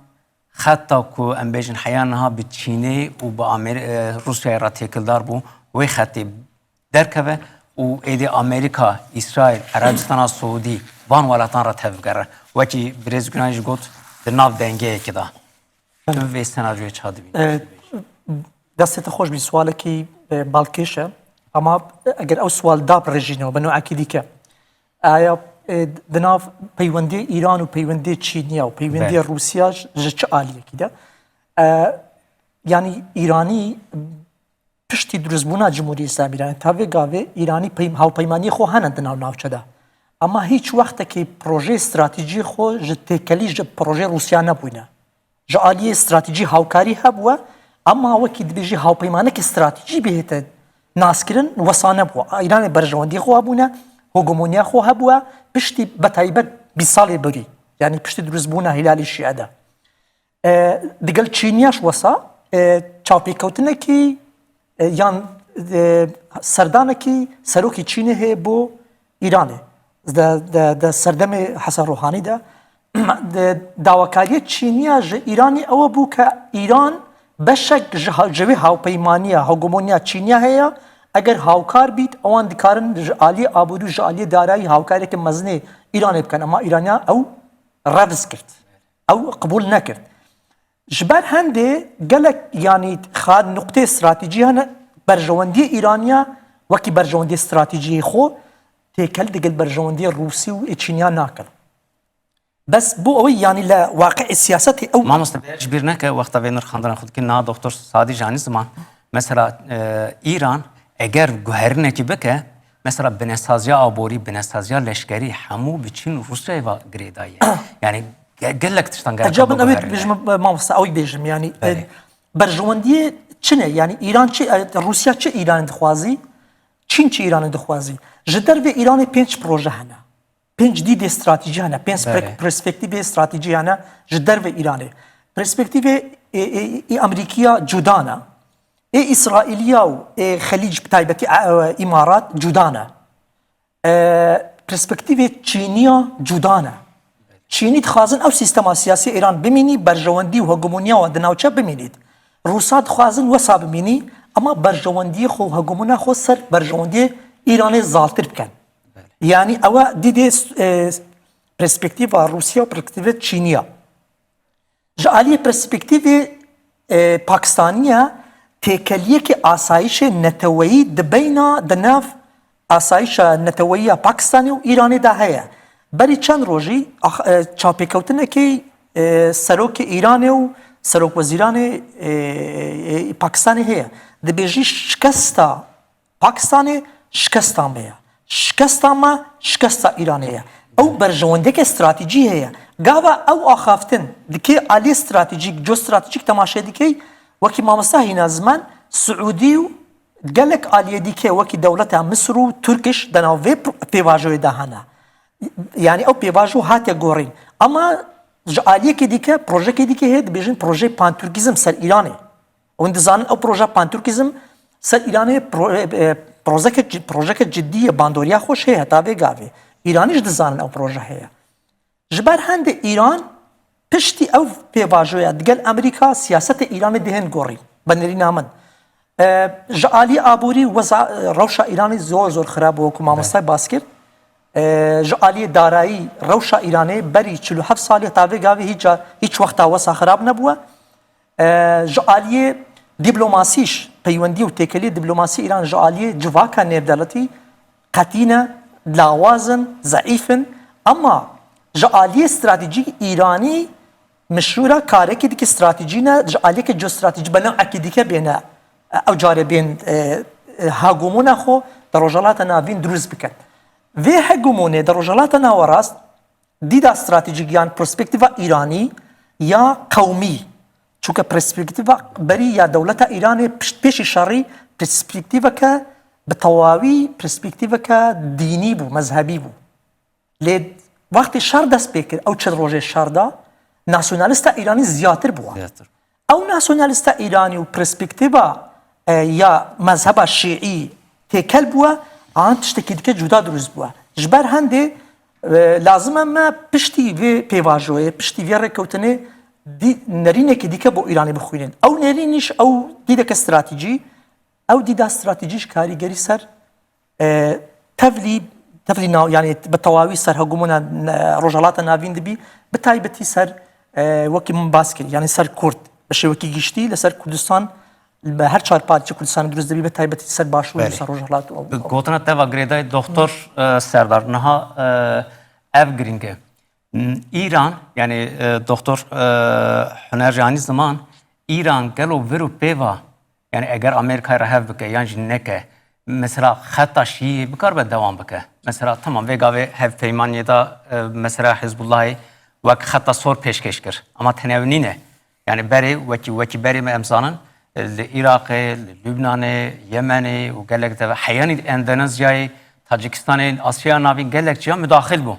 xeta ku em bêjin heya niha bi Çînê û bi Amer-, e, Rûsyayê re têkildar bû, wê xetê derkeve û êdî Amerîka, Îsraîl, Erebistana Siûdî van welatan re tevgere. Wekî birêz Gunan jî got, di nav dengeyekê de. Tu vê senaryoyê çawa dibînî? E, destê te xweş bî, swalekî, e, balkêş e. Ama eger ew swal da birêjînewe bi newekî dîke, Aya, e, di nav peywendiyê Îran û peywendiyê Çîniya û peywendiyê Belê. Rûsiya ji, ji çi aliyekî de? E, yanî Îranî piştî dirustbûna Cumhuriyê Îslamî Îranê, ta vê gavê Îranî peym-, hawpeymaniyê xwe hene di nav navçe de. Ama hîç wextekî projeyê stratejî xwe ji têkelî ji projeyê Rûsiya nebûne. Ji aliyê stratejî hawkarî hebûye, ema wekî dibêjî hawpeymanekî stratejî bihête naskirin, wesa nebûye. Îranê berjewendiyê xwe hebûne, hegemoniya xwe hebûye, piştî betaybet bîst salê berî, yanî piştî dirustbûna Hîlalê Şîe de. E, digel Çîniya jî wesa, e, çavpêkewtinekî, e, yan, e, serdanekî serokê Çînê heye bo Îranê. De, de, de serdemê Hesen Ruhanî de, de dawakariyê Çîniya ji Îranê ew bû ke Îran beşek ji ha-, ji wê hawpeymaniya, hegemoniya Çîniya heye, eger hawkar bît, ewan dikarin ji aliyê aborî û ji aliyê darayî hawkariyeke mezinê Îranê bikin. Ema Îraniya ew revz kir. Ew qebûl nekir. Ji ber hendê gelek, yanî, xa nuqtê stratejî hene, berjewendiyê Îraniya wekî berjewendiyê stratejiyê xwe têkel digel berjewendiyê Rûsî û ê Çîniya nakin. Bes bo ew, yanî, li waqiê siyasetê ew Mamoste, ji bîr neke, wexta vê nirxandina xwe dikir, niha Doktor Sadî jî anî ziman. Mesela, e, Îran eger guherinekî bike, mesela binesaziya aborî, binesaziya leşkerî hemû bi Çîn û Rûsyayê ve girêdayî ye. Yani ge-, gelek tiştan gerek Ecabin ew ê bibêjim, e, mamoste, ew ê bêjim, yanî, e, Belê. berjewendiyê çi ne? Yanî Îran çi, e, Rûsya çi Îranê dixwazî? Çîn çi Îranê dixwazî? Ji dervê Îranê pênc proje hene. Pênc dîdê stratejî hene, pênc Belê. pre-, perspektîvê stratejî hene ji dervê Îranê. Perspektîvê, e, e, e, Amerîkiya cuda ne. Ê Îsraîliya û ê Xelîc, bi taybetî, e, e, Îmarat cuda ne. E, perspektîvê Çîniya cuda ne. Çînî dixwazin ew sîstema siyasî Îran bimînî, berjewendî û hegemoniya wan di navçe bimînît. Rûsa dixwazin wesa bimînî, ema berjewendiyê xwe û hegemoniya xwe ser berjewendiyê Îranê zaltir bikin. Yanî ew e dîdê, e, perspektîva Rûsya û perspektîvê Çîniya. Ji aliyê perspektîvê, e, Pakistaniya têkeliyekê asayişê neteweyî di beyna, di nav asayişa neteweyî ya Pakistanê û Îranê de heye. Berî çend rojî ax-, e, çapêkewtinekê, e, serokê Îranê û serokwezîranê, e, e, Pakistanê heye. Dibêjî şikesta Pakistanê şikesta me ye. Şikesta me, şikesta Îranê ye. Ew berjewendeke stratejî heye. Gava ew axaftin dike aliyê stratejîk, geostratejîk temaşe dike, wekî mamosta hîna ziman, Siûdî û gelek aliyê dike, wekî dewleta Misir û Tirkiş di nav vê pr-, pêvajoyê de hene. Yanî ew pêvajo hate gorîn. Ama ji aliyekê dike, projekê dike heye, dibêjin projeyê panturkîzm ser Îranê. Hûn dizanin ew proje panturkîzm ser Îranê pro-, e, e, projeke ci-, projeke cidî ye, bandoriya xweş heye heta vê gavê. Îranî jî dizanin ew proje heye. Ji ber hendê Îran piştî ew pêvajoya digel Amerîka siyasetê Îranê dihên gorî. Bi nerîna min. E, ji alî aborî weza, e, rewşa Îranê zor zor xirab bû, wekû mamostay bas kir. E, ji aliyê darayî rewşa Îranê berî çil û heft salî heta vê gavê hiç ca, hiç wexta wesa xirab nebûye. E, ji aliyê dîplomasî jî, peywendî û têkeliyê dîplomasî Îran ji aliyê civaka nêvdeletî qetî ne, lawaz in, zeîf in. Ema ji aliyê stratejîk Îranî mişûra karekî dike stratejî ne, ji aliyeke costratejî bi newekî dike bêne ew carê bên, e, e, hegemona xwe di Rojhilata Navîn dirust bikin. Vê hegemonê di Rojhilata Nawerast dîda stratejîk yan perspektîfa Îranî ya qewmî, çunke perspektîfa berî ya dewleta Îranê pişt pêşî şerî perspektîveke bi tewawî perspektîveke dînî bû, mezhebî bû. Lê wextê şer dest pê kir, ew çil rojê şer de, nasyonalista Îranî ziyatir bû. Ziyatir. Ew nasyonalista Îranî û perspektîfa, e, ya mezheba şîî têkel bûye, an tiştekî dike cuda dirust bûye. Ji ber hendê, e, lazim e me piştî vê pêvajoyê, piştî vê rêkewtinê dî-, nerînekî dike bo Îranê bixwînin. Ew nerînîş, ew dîdeke stratejî, ew dîda stratejî ji karîgerî ser, e, tevlî, tevlî nav-, yani bi tewawî ser hegemona, e, Rojhilata Navîn dibî, bi taybetî ser, e, wekî min bas kir, yani ser Kurd, bi şêwekî giştî li ser Kurdistan, bi her çar parçe Kurdistan dirust dibî, bi taybetî ser Başûr û Belê. Ser Rojhilat û ew. Gotina te va girêdayî Doktor, e, Serdar, niha, e, ev girîng e. Îran, yani, e, Doktor, e, Huner Canî Ziman, Îran gelo vir û pê va, yani eger Amerîkayê re hev bike yan jî neke, mesela xeta şîî bikaribe dewam bike. Mesela tamam, vê gavê hevpeymaniyê de, e, mesela Hizbullahê wek xeta sor pêşkêş kir. Ama tenê ew nîne. Yani berê wekî, wekî berê me em zanin, e, li Iraqê, li Lubnanê, Yemenê û gelek de heyanî Endonezyayê, Tacikistanê, Asya Navîn gelek ciya mudaxil bû.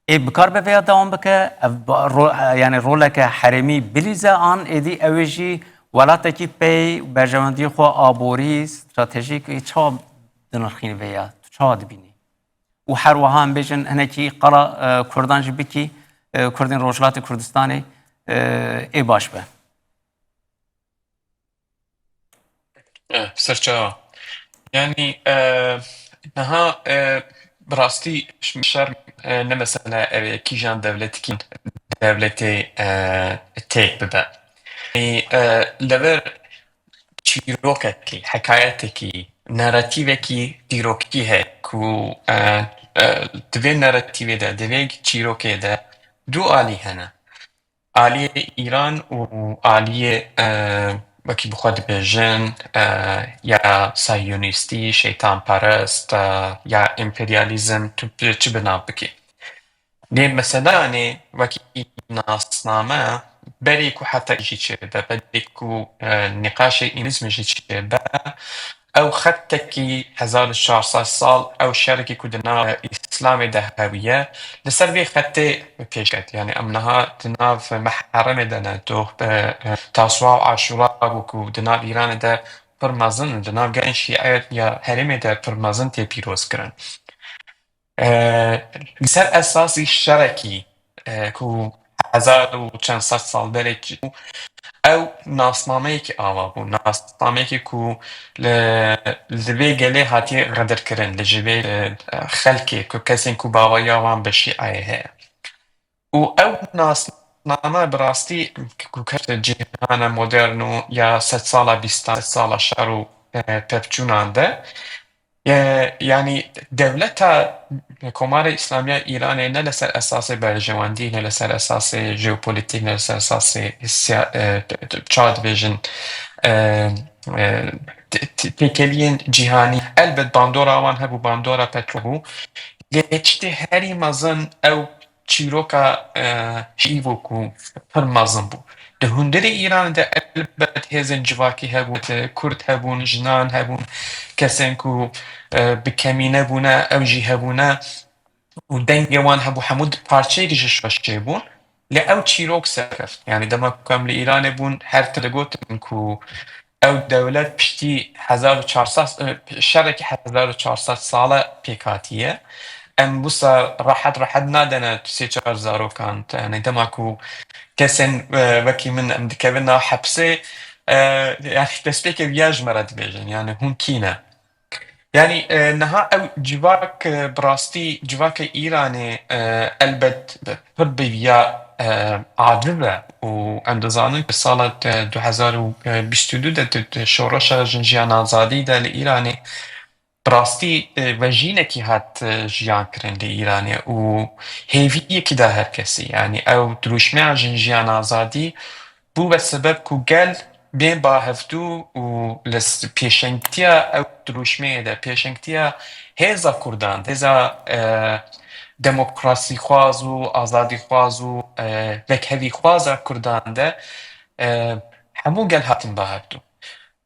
Ê bikar be vêya dewam bike, ev ba-, ro-, yani roleke herêmî bilîze an êdî ew ê jî welatekî pey û berjewendiyê xwe aborî, stratejîk ê çawa dinirxînî vêya? Tu çawa dibînî? Û her wiha em bêjin hinekî qala, e, Kurdan jî bikî, e, Kurdên Rojhilatê Kurdistanê, e, ê baş be. Eh, serçawa. Yani, eh, niha, eh, bi rastî şer, eh, ne mesele ev ê kîjan dewletikî dewletê, eh, têk bibe. Yani, eh, li vir çîrokekî, hekayetekî, narratîvekî dîrokî heye ku, eh, eh, di vê narratîvê de, di vê çîrokê de du alî hene. Aliyê Îran û aliyê, e, wekî bi xwe dibêjin, e, ya sahyonîstî, şeytanperest, e, ya emperyalîzm, tu bi çi bi nav bikî. Lê mesela, yanî wekî nasname, berê ku heta jî çêbe, berê ku, e, nîqaşê îmînîzmê jî çêbe, ew xetekî hezar û çar sed sal, ew şerekî ku di nav Îslamê de hebûye, li ser vê xetê pêş ket. Yani em niha di nav meheremê de ne, doh, e, e, Tasûa û Aşûra bû ku di nav Îranê de pir mezin, di nav gelên Şîe ya herêmê de pir mezin tê pîroz kirin. E, li ser esasî şerekî, e, ku hezar û çend sed sal berê çi bû, ew nasnameyekî ava bû. Nasnameyekî ku li, li vê gelê hatiye xedirkirin, li ji vê, e, xelkê ku kesên ku baweya wan bi şîayê heye. Û ew nasname bi rastî ku kefte cîhana modern û ya sedsala bîstan, sedsala şer û, e, pevçûnan de, e, yanî dewleta Komarê Îslamiya Îranê ne li ser esasê berjewendî, ne li ser esasê jeopolîtîk, ne li ser esasê siya-, e, t-, t-, çawa dibêjin, e, e, t-, t-, têkeliyên cîhanî. Elbet bandora wan hebû, bandora petrol bû. Lê tiştê herî mezin ew çîroka, e, şîî bû ku pir mezin bû. Di hundirê Îranê de elbet hêzên civakî hebûn, Kurd hebûn, jinan hebûn, kesên ku, e, bi kemîne bûne, ew jî hebûne û dengê wan hebû, hemû di parçeyekî ji şaşê bûn. Lê ew çîrok serkeft. Yani dema ku em li Îranê bûn, her tim digotin ku ew dewlet piştî hezar û çar sed, e, şerekî hezar û çar sed sale pêk hatiye. Em wisa rehet rehet nadene tu sê çar zarokan. Yani dema ku kesên, e, wekî min em dikevin nav hepsê, e, yani destpêkê viya ji me re dibêjin. Yani hûn kî ne? Yani, e, niha ew civak, e, bi rastî civakê Îranê, e, elbet pir bi viya, e, aciz e û em dizanin ku sala, e, du hezar û bîst û du de di, di şoreşa jinjiyan azadî de li Îranê bi rastî, e, vejînekî hat, e, jiyan kirin li Îranê û hêviyekî da her kesî. Yani ew dirûşmeya jinjiyan azadî bû be sebeb ku gel bên ba hevdû û li s-, pêşengtiya ew dirûşmeyê de, pêşengtiya hêza Kurdan de, hêza, e, demokrasîxwaz û azadîxwaz û, e, wekhevîxwaza Kurdan de, e, hemû gel hatin ba hevdû.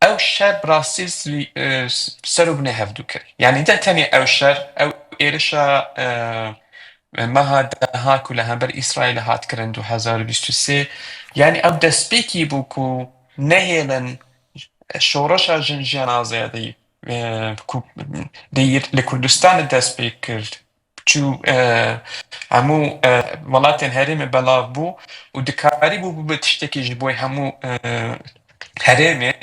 Ew şer bi rastî s-, e, s-, ser û binê hevdû kir. Yanî ne tenê ew şer, ew êrişa, e, meha deha ku li hember Îsraîlê hat kirin du hezar û bîst û sê, yanî ew destpêkî bû ku nehêlin şoreşa jin jiyana azadî, e, ku li, li Kurdistanê dest pê kir, çû, e, hemû, e, welatên herêmê belav bû û dikarîbû bibe tiştekî ji bo hemû, e, herêmê,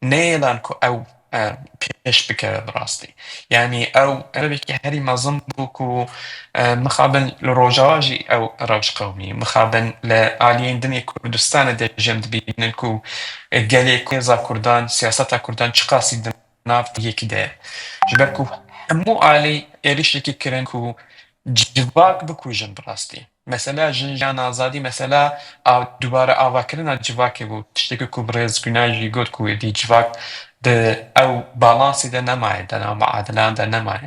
neyêlan ku ew, e, pêş bikeve bi rastî. Yanî ew sebebekî herî mezin bû ku, e, mixabin li Rojava jî ew rewş qewimî. Mixabin li aliyên din ê Kurdistanê de jî em dibînin ku, e, gelê hêza Kurdan, siyaseta Kurdan çiqasî di nav yekî de ye. Ji ber ku hemû alî êrişekî kirin ku civak bikujin bi rastî. Mesela jin, jiyan, azadî, mesela a-, dubare avakirina civakê bû. Tiştekî ku birêz Gunay jî got ku êdî civak di ew balansê de nemaye, di nav muadilan de nemaye.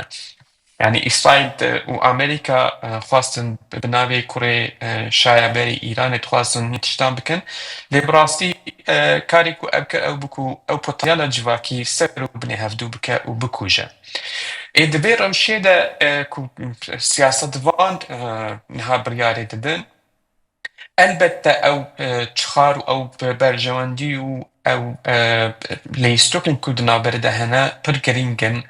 Yanî Îsraîl de û Amerîka, e, xwestin bi navê kurê, e, şayeberê Îranê dixwestin hîn tiştan bikin. Lê bi rastî, e, karê ku ew kir ew bû ku ew potansiyela civakî ser û binê hevdû bike û bikuje. Ê di vê rewşê de, e, ku siyasetvan, e, niha biryarê didin, elbette ew, e, çixar û ew berjewendî û ew, e, leyîstokên ku di navberê de hene pir girîng in.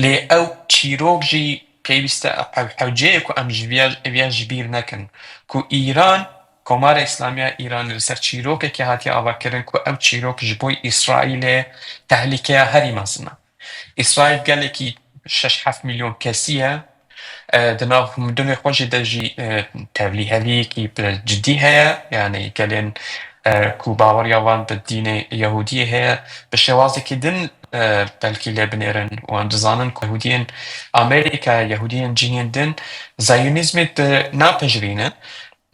Lê ew çîrok jî pêwîst e, ew hewceyê ku em ji viya, viya ji bîr nekin. Ku Îran, Komara Îslamiya Îranê li ser çîrokekê hatiye avakirin ku ew çîrok ji bo Îsraîlê tehlîkeya herî mezin e. Îsraîl gelekî şeş heft milyon kesî ye. E, di nav hundirê xwe jî de jî, e, tevlîheliyekî bi cidî heye. Yanî gelên, e, ku baweriya wan bi dînê Yehûdiyê heye, bi şêwazekî din, e, belkî lê binêrin û em dizanin ku Yehûdiyên Amerîka, Yehûdiyên cihên din Zayonîzmê di napejirînin.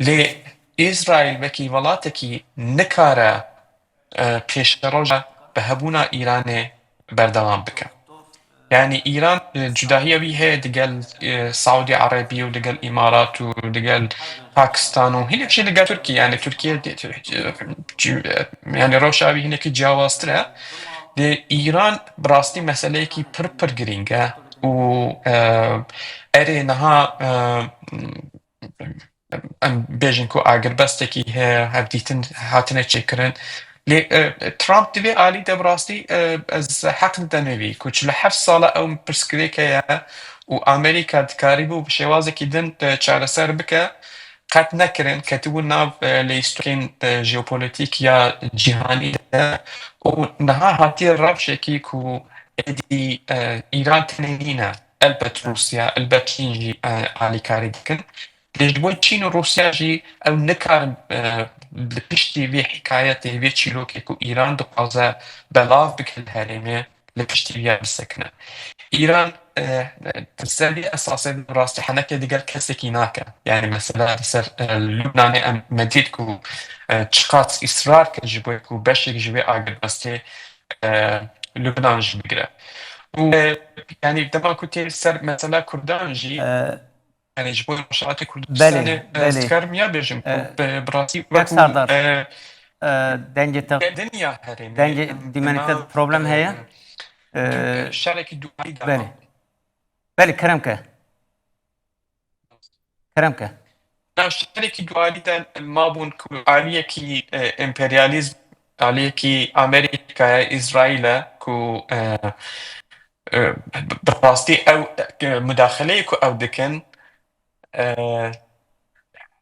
Lê Îsraîl wekî welatekî nikare, e, pêşeroja bi hebûna Îranê berdewam bike. Yanî Îran, e, cudahiya wî heye digel, e, Saûdî Erebî û digel Îmarat û digel Pakistan û hinek jî digel Tirkiye. Yanî Tirkiye, e, ci-, e, yanî rewşa wî hinekî ciyawaztir e. Lê Îran bi rastî meseleyekî pir pir girîng e û, e, erê niha, e, em bêjin ku agirbestekî heye, hevdîtin hatine çêkirin. Lê, e, Trump di vê alî de bi rastî, e, ez heq didemê vî ku çil û heft sala ew pirsgirêk heye û Amerîka dikarîbû bi şêwazekî din, e, çareser bike, qet nekirin, ketibû nav, e, leyîstokên, e, jeopolîtîk ya cîhanî de û niha hatiye rewşekî ku êdî, e, Îran tenê nîne. Elbet Rûsya, elbet Çîn jî, e, alîkarî dikin. Lê ji bo Çîn û Rûsya jî ew nikarin, e, li piştî vê hikayetê, vê çîrokê ku Îran dixwaze belav bike li herêmê, li piştî vê ya bisekine. Îran, e, di ser vê esasê de bi rastî henekê digel kesekî nake. Yanî mesela li ser, e, Lubnanê em me dît ku, e, çiqas îsrar kir ji bo ku beşek ji wê agirbestê, e, Lubnan jî bigire. Û, e, yanî dema ku tê li ser mesela Kurdan jî, E, Yanî ji bo Rojhilatê Kurdistanê, belê, e, ez belê. Dikarim ya bêjim ku, e, bi, bi rastî Kak wekû, Serdar, e, e, dengê te, dengê dîmenê te problem heye. E, e, şerekî duayî de belê. Belê, kerem ke. Kerem ke. Na şerekî duayî de mabûn ku aliyekî, e, emperyalîzm, aliyekî Amerîkaya, Îsraîl'e ku, e, e, bi rastî ew, e, mudaxileyê ku ew dikin, e,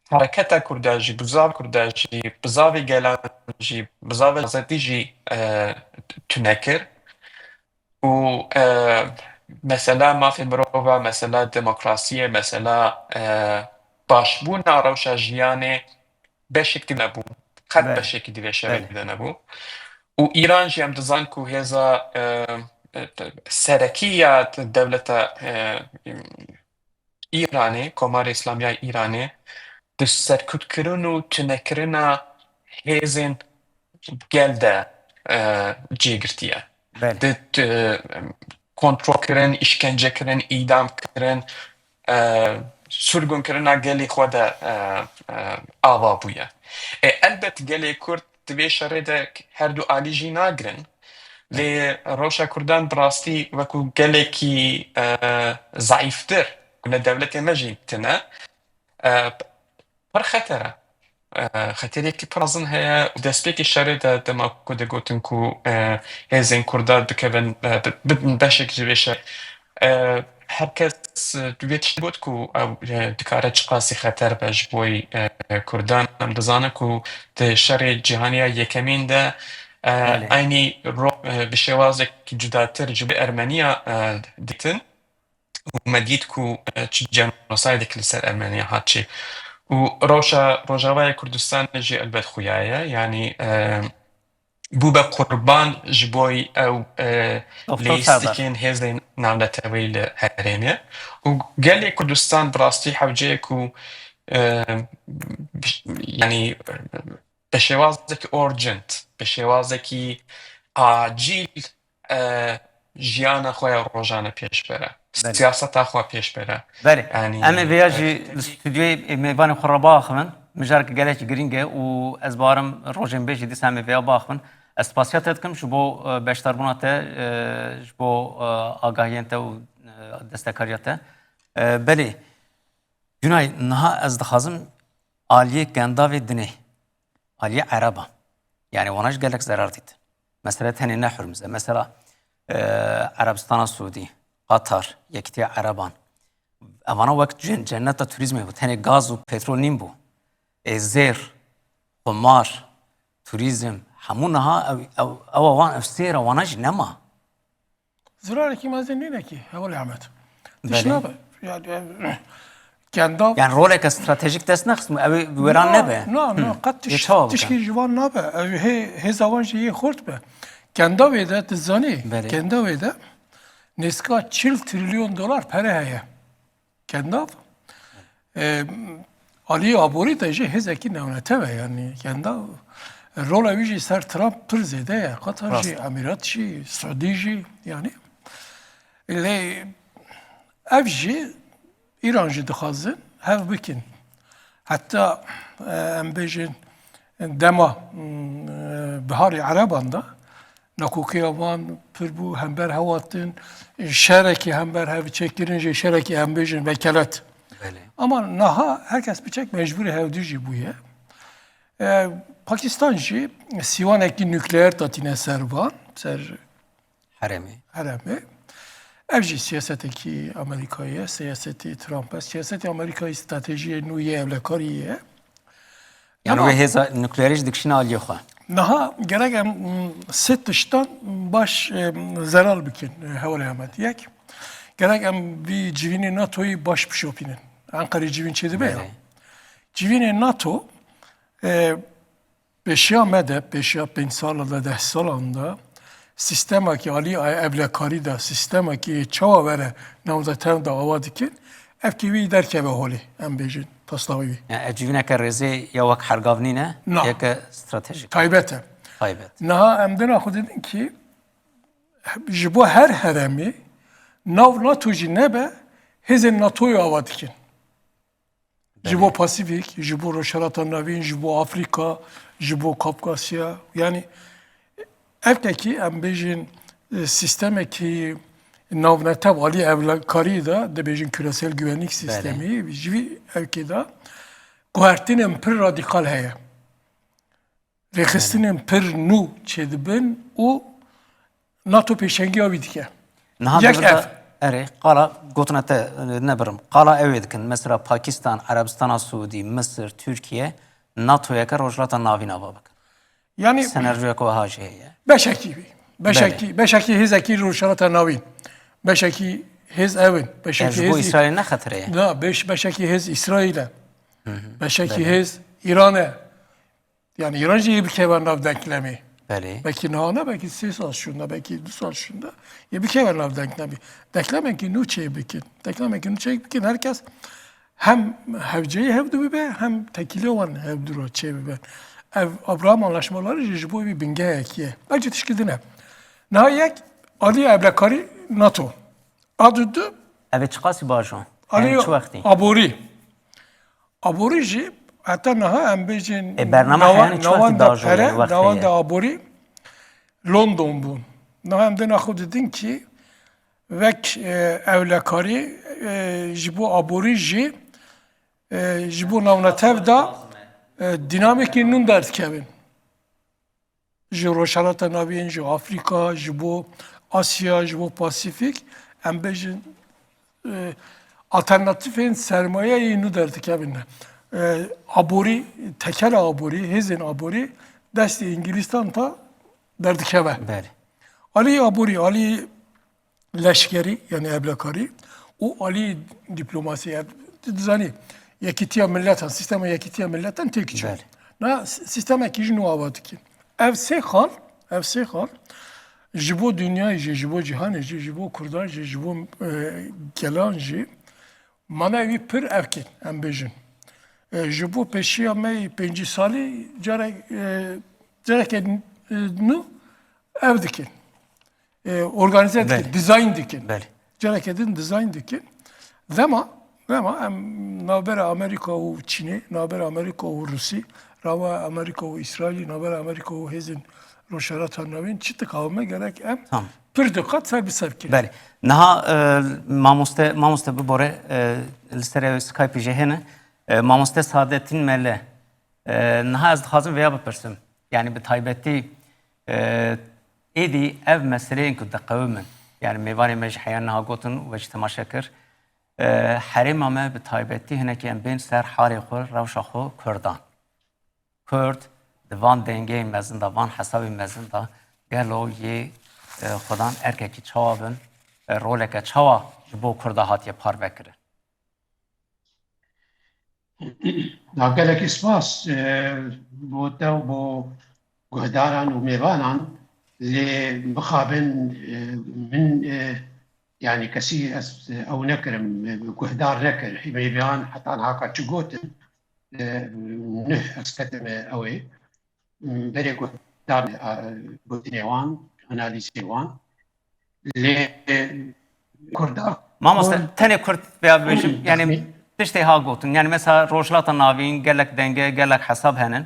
hereketa Kurda jî, bizava Kurda jî, bizavê gelan jî, bizavê azadî jî, e, tune kir. Û, e, mesela mafê mirova, mesela demokrasiyê, mesela, e, başbûna rewşa jiyanê beşek di nebû. Qet beşekî di vê şerê de nebû. Û Îran jî em dizan ku hêza, e, e, serekî ya dewleta, e, Îranê, Komara Îslamiya Îranê, di serkutkirin û tunekirina hêzên gel de, e, cê girtiye. Belê. Di, di, kontrol kirin, îşkence kirin, îdam kirin, e, surgun kirina gelê xwe de, e, e, ava bûye. E, elbet gelê Kurd di vê şerê de her du alî jî nagirin. Lê rewşa Kurdan bi rastî wekû gelekî, e, zeîftir, ku ne dewletê me jî tune, e, pir xeter e. E, xeteriyekî pir mezin heye û destpêkê şerê de dema ku digotin ku, e, hêzên Kurda dikevin, e, bi-, bibin beşek ji vê şer. E, her kes, e, vê tiştî got ku ew, e, dikare çiqasî xeter be ji bo, e, Kurdan. Em dizanin ku di şerê cîhanî ya yekemîn de, e, Belê. eynî ro-, e, bi şêwazekî cudatir ji bo Ermeniya, e, dîtin. Û me dît ku, e, çi genosaydek li ser Ermeniya hat çê. Û rewşa Rojavayê Kurdistanê jî elbet xuya ye. Yanî, e, bûbe qurban ji bo ew, e, Doktor Serdar. leyîstikên hêzên navneteweyî li herêmê. Û gelê Kurdistan bi rastî hewce ye ku, e, yanî, bi şêwazekî urgent, bi şêwazekî acîl, e, jiyana xwe ya rojane pêş bere. Belê. Siyaseta xwe pêş bere. Belê. Yanî, Em ê vêya e, jî li stûdyoyê mêvanê xwe re biaxivin. Mijareke gelekî girîng e û ez bawerim rojên bê jî dîsa em ê vêya biaxivin. Ez spasiya te dikim ji bo, e, beşdarbûna te, e, ji bo, e, agahiyên te û, e, destekariya te. E, belê, Gunay, niha ez dixwazim aliyê kendavê dinê, aliyê Ereban. Yani wana jî gelek zerar dît. Mesela tenê ne Hurmuz e. Mesela, e, Erebistana Suudî, Qatar, Yekîtiya Ereban. Evana wek cen-, cenneta turizmê bû. Tenê gaz û petrol nîn bû. Ê zêr, xumar, turizm, hemû niha ew, ew, ew wan, ev sêra wana jî nema. Zirarekî mezin nîne kî, Hevalê Ehmed. Tişt Belê. nabe. Yani, yani, kendav Yani roleke stratejik dest nexist, ew ê wêran Na, nebe. na, Hı. na, qet Yê tiş-, çawa bikin? tişkî ji van nabe. Ew hê, hêza wan jî yê xurt be. Kendavê de, tu zanî, Belê. kendavê de nêzika çil trilyon dolar pere heye. Kendav, e, aliyê aborî de jî hêzekî newnetev e, yani kendav, rola wî jî ser Trump pir zêde ye. Qatar Rast. jî, Emîrat jî, Suudî jî, yani. Lê ev jî, Îran jî dixwazin hev bikin. Heta, e, em bêjin dema, m, e, biharê Ereban de nakokiya wan pir bû, hember hev hatin, şerekî hember hev çêkirin jî, şerekî em bêjin vekelet. Belê. Ama niha her kes biçek mecbûrê hevdû jî bûye. E, Pakistan jî sîwanekî nukleer datîne ser van, ser Herêmê. herêmê. Ev jî siyasetekî Amerîkayê ye, siyasetê Trump e. Siyasetê Amerîkayê stratejiyê nû yê ewlekarî ye. Yani Ama wê hêza nukleerî jî dikişîne aliyê xwe. Niha gerek em, m, sê tiştan baş, em, zeral bikin, e, Hevalê Ehmed. Yek, gerek em vî civînê NATOyî baş bişopînin. Enqerê civîn çêdibe ya. Belê. Civînê NATO, e, pêşiya me de, pêşiya pênc salan de, deh salan de, sîstemekî alî ewlekarî de, sîstemekî çawa were navnetev de ava dikin, ev kî wî derkeve holê, em bêjin, taslawê wî. Yani ev civîneke rêzê ya wek hergav nîne, Na. yeke stratejik. Taybet e. Taybet. Niha em dina xwe didin kî ji bo her heremê nav NATO jî nebe, hêzên NATOyê ava dikin. Ji bo Belê. Pasîfîk, ji bo Rojhilata Navîn, ji bo Afrîka, ji bo Kafkasya. Yani ev tekî em bêjin, e, sîstemekî navnetev alî ewlekarî de, dibêjin küresel güvenlik Belê. sîstemî, ji vî ewkê de guhertinên pir radîkal heye. Rêxistinên pir nû çêdibin û NATO pêşengiya wî dike. Niha Yek devirda, ev. erê, qala gotina te, e, nebirim. Qala ew ê dikin. Mesela Pakistan, Erebistana Suudî, Misir, Tirkiye, NATOyeke Rojhilata Navîn ava bikin. Yani Senaryoyeke wiha jî heye. beşekî wî. Beşekî, Belê. beşekî hêzekî Rojhilata Navîn. Beşekî hêz ew in. Beşekî Ev ji bo hêz Îsraîlê ne xetere ye? Na, beş, beşekî hêz Îsraîl e. Hı hı. Beşekî Belê. hêz Îran e. Yani Îran jî yê bikeve nav denklemê. Belê. Belkî niha ne, belkî sê sal şûnde, belkî du sal şûnde. Yê bikeve nav denklemê. Denklemekî nû çê bikin. Denklemekî nû çê bikin. Her kes hem hevceyê hevdû bibe, hem tekîlê wan hevdû re çê bibe. Ev Abraham Anlaşmaları jî ji bo wî bingehekî ye. Belkî tişkî din e. Niha yek, alî eblekarî NATO. A du du, Ev ê çiqasî bajo? Alî Em çi wextî? Aborî. Aborî jî heta niha em bêjin Ê, bername nawa-, heyanî çi wextî nawenda dajo pere, yani wextê nawenda ye? Aborî London bûn. Niha em dê naxwe didin ki wek, e, ewlekarî, e, ji bo aborî jî, e, ji bo navnetev da, e, dînamîkên nû derdikevin. Ji Rojhilata Navîn, ji Afrîka, ji bo Asya, ji bo Pasîfîk, em bêjin, e, alternatîfên sermayeyê nû derdikevin. E, aborî, tekela aborî, hêzên aborî destê Îngilîstan ta derdikeve. Belê. Alî aborî, alî leşkerî, yani eblekarî û alî dîplomasî, yani, tu dizanî, yekîtiya miletan, sîstema yekîtiya miletan têk çû. Belê. Na s-, sîstemekî jî nû ava dikin. Ev sê xal, ev sê xal ji bo dinyayê jî, ji bo cîhanê jî, ji bo kurdan jî, ji bo, e, gelan jî manayê wî pir evk in, em bêjin. E, ji bo pêşiya me yê pêncî salî carek, e, careke, e, nû ev dikin. E, organize dikin, Belê. dizayn dikin. Belê. Careke din dizayn dikin. Dema, dema em navbera Amerîka û Çînê, navbera Amerîka û Rûsî, rava Amerîka û Îsraîlî, navbera Amerîka û hêzên Rojhilata Navîn çi dikawime gerek em Tamam. pir diqet ser bi ser kirin. Belê. Niha, e, mamoste, mamoste bibore, e, li ser ew Skype'î jî hene. E, mamoste Saadettin Mele, e, niha ez dixwazim vêya bipirsim. Yani bi taybetî, e, êdî ev meseleyên ku diqewimin. Yani mêvanê me jî heya niha gotin û we jî temaşe kir. E, herêma me bi taybetî hinekî em bên ser halê xwe, rewşa xwe Kurdan. Kurd di van dengeyên mezin de, van hesabên mezin de gelo yê, e, xwedan erkekî çawa bin, e, roleke çawa ji bo Kurda hatiye parve kirin? Na gelekî spas, e, bo te û bo guhdaran û mêvanan, lê mixabin, e, min, e, yani kesî ez, e, ew nekirim, e, guhdar nekir. Mêvan heta niha ka çi gotin, e, neh ez ketime ew ê. Berê guhdar, e, gotinê wan, analîzê wan. Lê, e, Kurda Mamoste, Kurd tenê kurt veya bibêjim, yani Nexmî. tiştê ha gotin. Yani mesela Rojhilata Navîn gelek denge, gelek hesab henin.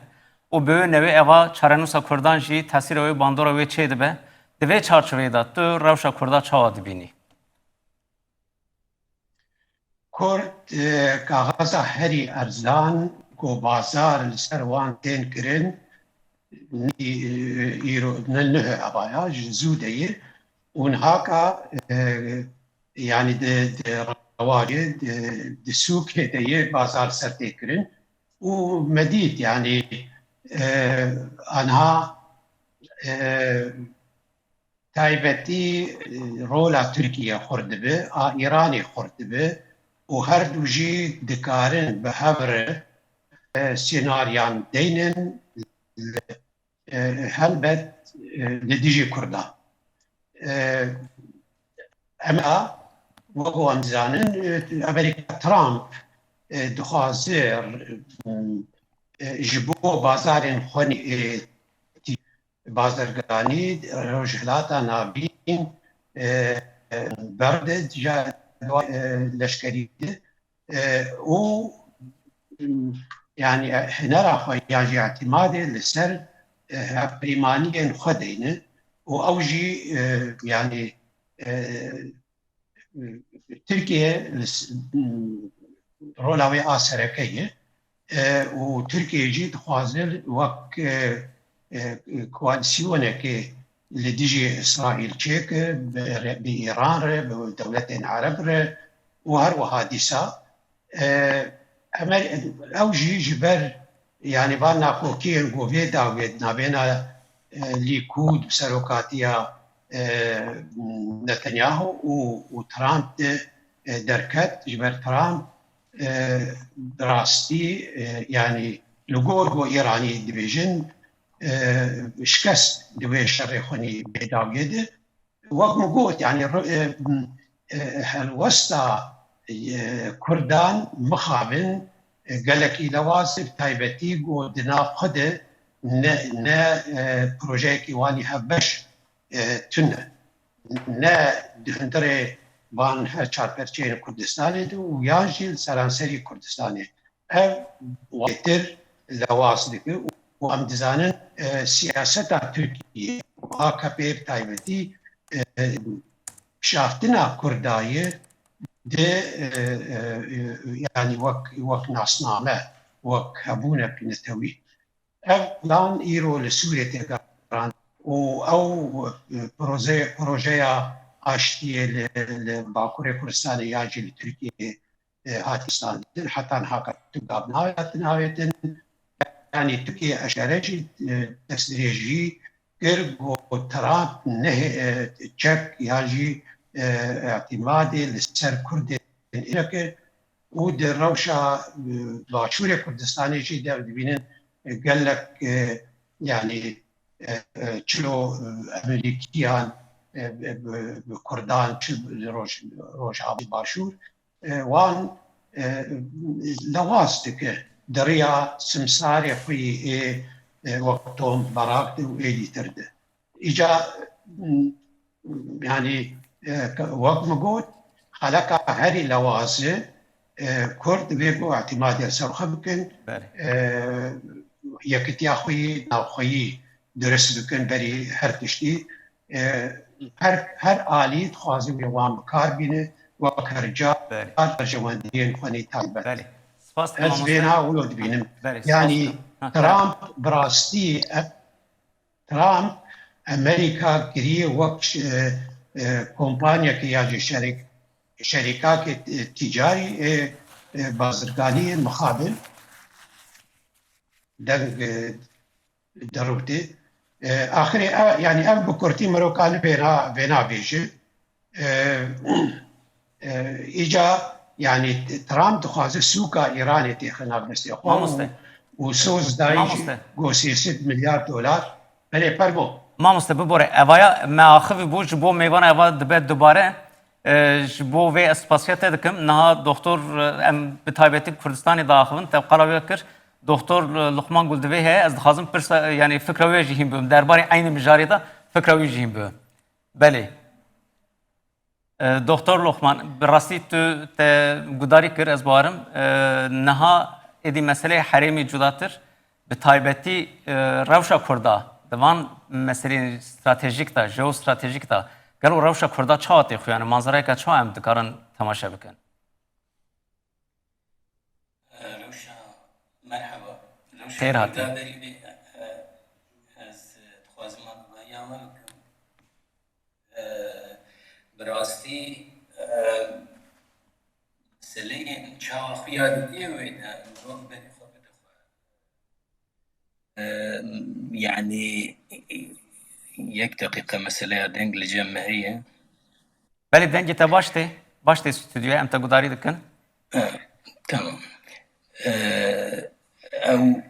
Û bi wê newê eva çarenûsa Kurdan jî tesîra wê, bandora wê çê dibe. Di vê çarçoveyê de tu rewşa Kurda çawa dibînî? Kurd, e, kaxeza herî erzan ku bazar li ser wan tên kirin, nî, e, îro, ne, nihe evaya, ji zû de ye. Û niha ka, e, yani di, di rewacê, di, di sûkê de ye, bazar ser tê kirin. Û me dît, yani, e, anha, e, taybetî, e, rola Tirkiye xurt dibe, a Îranê xurt dibe û her du jî dikarin bi hev re, e, senaryan deynin, e, helbet, e, li dijî Kurdan. E, em a, wek ku em dizanin, e, Amerîka Trump, e, dixwaze, e, ji bo bazarên xwe, e, bazirganî, Rojhilata Navîn, e, e, berde, ja, e, leşkerî de, e, û, yani, e, hunera xwe yan jî îtimadê li ser, e, hevpeymaniyên xwe deyne û ew jî, e, yani, e, Tirkiye li s-, rola wê a sereke ye, e, û Tirkiye jî dixwaze wek, e, e, koalîsyonekê li dijî Îsraîl çêke, bi re-, bi Îran re, bi dewletên Ereb re û her wiha dîsa, e, Emer-, ew jî ji ber, yani, van nakokiyên ku vê dawiyê di navêna, e, Lîkûd bi serokatiya, e, Netanyahu û, û Trump de, e, derket, ji ber Trump, e, bi rastî, e, yani, li gor ku Îranî dibêjin, e, şikest di wê şerê xwinî vê dawiyê de. Wek min got, yani, ro-, e, e, helwesta, e, Kurdan mixabin, e, gelekî lewaz e, bi taybetî ku di nav xwe de, ne, ne, e, projeyekî wanî hevbeş, e, tune. Ne di hundirê van her çar perçeyên Kurdistanê de û yan jî li seranserî Kurdistanê. Ev waytir lewaz dike û em dizanin, e, siyaseta Tirkiyê û A K P bi taybetî, e, kişaftina Kurda ye di, e, e, e, yanî wek, wek nasname, wek hebûnek netewî. Ev plan îro li Sûriyê tê gerand û ew, e, proje-, projeya aştiyê li, li Bakurê Kurdistanê yan jî li Tirkiyeyê, e, hatiye standin. Heta niha tu gav nayê hatin avêtin. Yanî Tirkiye eşkere jî, e, destdirêjî kir, got Trump ne, e, çek ya jî, e, îtîmadê li ser Kurdên êreke û di rewşa, e, Başûrê Kurdistanê jî de dibînin, e, gelek, e, yanî, e, e, çilo, e, Emerîkiyan, e, e, bi, bi Kurdan, çi li Roj-, Rojavayê Başûr, e, wan, e, lewaz dike di riya simsarê xwe yê, e, wek Tom Barak de û êdî tir de. Îca, m, yanî, e, wek min got, xeleka herî lewaz e, e, Kurd vê ku îtîmadê li ser xwe bikin, Belê. e, yekitiya xwe yî navxweyî dirust bikin berî her tiştî. E, her, her alî dixwaze wê wan bi kar bîne, wek her car Belê. berjewendiyên xwe nê taybet. Belê. Spas dikim, Ez mamoste. vêna wilo dibînim. Belê, spas Yanî dikim. Ha, Trump bi rastî ev Trump Amerîka kiriye wek, e, e, kompanyeke ya jî şerîk-, şerîkakê, e, tîcarî, e, e, bazirganiyê mixabin deng, e, derûtê. E, axirê, e, yanî ev bi kurtî miroka li vêna, vêna bêje. E, e, îca, yanî Trump dixwaze sûka Îranê têxe nav destê xwe û, Mamoste. û soz dayî Mamoste. go sê sed milyar dolar. Belê, fermo. Mamoste, bibore, evaya me axivî bû, ji bo mêvana eva dibe dubare. E, ji bo vê ez spasiya te dikim. Niha doktor, e, em bi taybetî Kurdistanê diaxivin, te qala wê kir. Doktor, e, Luqman Gul divê heye, ez dixwazim pirsa, e, yanî fikra wê jî hîn bibim. Derbarê eynî mijarê de fikra wî jî hîn bibim. Belê. E, Doktor Lokman, bi rastî tu te gudarî kir, ez bawerim. E, niha êdî meseleyê herêmî cudatir, bi taybetî, e, rewşa Kurda, di van meseleyên stratejîk de, jeostratejîk de, gelo rewşa Kurda çawa tê xuyanî, manzarayeke çawa em dikarin temaşe bikin? Rewşa, merheba. Rewşa Xêr hatî. Kurda berî vê, e, ez, e, dixwazim agahîya we bikim. E, bi rastî, e, meseleyên çawa xuya dike wê de mirov berê xwe bide xwe. E, yanî, yek deqîqe meseleya deng li cem me heye. Belê, dengê te baş tê. Baş tê stûdyoyê, em te gudarî dikin. E, tamam. E, ew,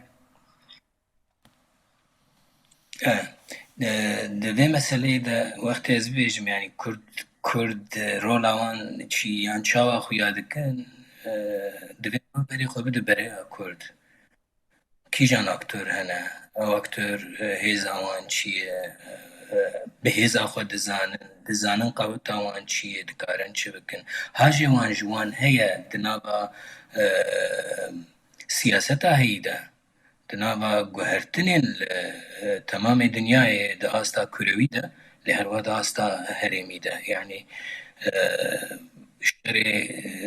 e, e, di vê meseleyê de wextê ez bibêjim, yanî Kurd, Kurd, e, rola wan çi yan çawa xuya dikin, e, divê berê xwe bide bereya Kurd. Kîjan aktor hene? Ew aktor, e, hêza wan çi ye? E, bi hêza xwe dizanin, dizanin qeweta wan çi ye, dikarin çi bikin? Ha jê wan ji wan heye di nava, e, siyaseta heyî de, di nava guhertinên li, e, temamê dinyayê di asta kurewî de, lê herwiha di asta herêmî de. Yanî, e, şerê,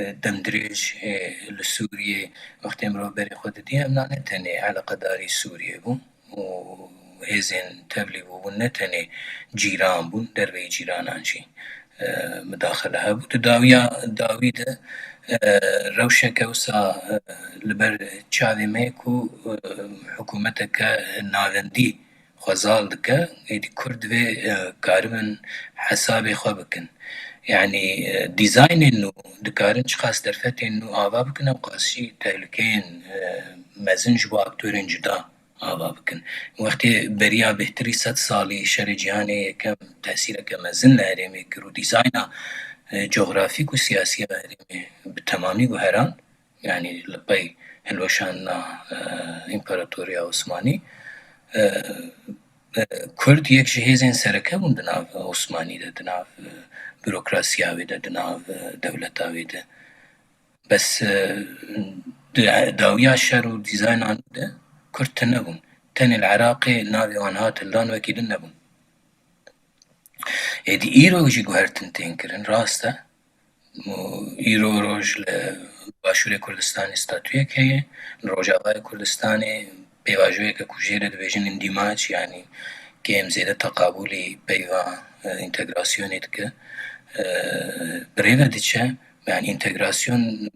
e, demdirêj, e, li Sûriyê wextê mirov berê xwe didî, em na ne tenê eleqedarî Sûriyê bûn û hêzên tevlî bûbûn, ne tenê cîran bûn, derveyî cîranan jî, e, midaxile hebû. Di dawiya dawî de, e, rewşeke wisa, e, li ber çavê me ye ku, e, hikûmeteke navendî xwe zal dike, êdî Kurd divê, e, karibin hesabê xwe bikin. Yanî, e, dîzaynên nû dikarin çiqas derfetên nû ava bikin, ew qas jî tehlukeyên, e, mezin ji bo aktorên cuda ava bikin. Wextê beriya bêhtirî sed salî şerê cîhanê yekem tesîreke mezin li herêmê kir û dîzayna, e, cografîk û siyasî ya herêmê bi temamî guherand. Yanî li pey hilweşandina, e, Împaratoriya Osmanî. E, e, Kurd yek ji hêzên sereke bûn di nav Osmanî de, di nav, e, burokrasiya wê de, di nav, e, dewleta wê de. Bes, e, di dawiya şer û dîzayna nû de Kurd tune bûn. Tenê li Iraqê navê wan hat hildan, wekî din nebûn. Êdî îro jî guhertin tên kirin, rast e. Û îro roj li Başûrê Kurdistanê statuyek heye, li Rojavayê Kurdistanê pêvajoyeke ku jê re dibêjin îndîmac, yanî kêm zêde teqabûlî peyva, e, întegrasyonê dike, e, bi rê ve diçe. Yanî întegrasyon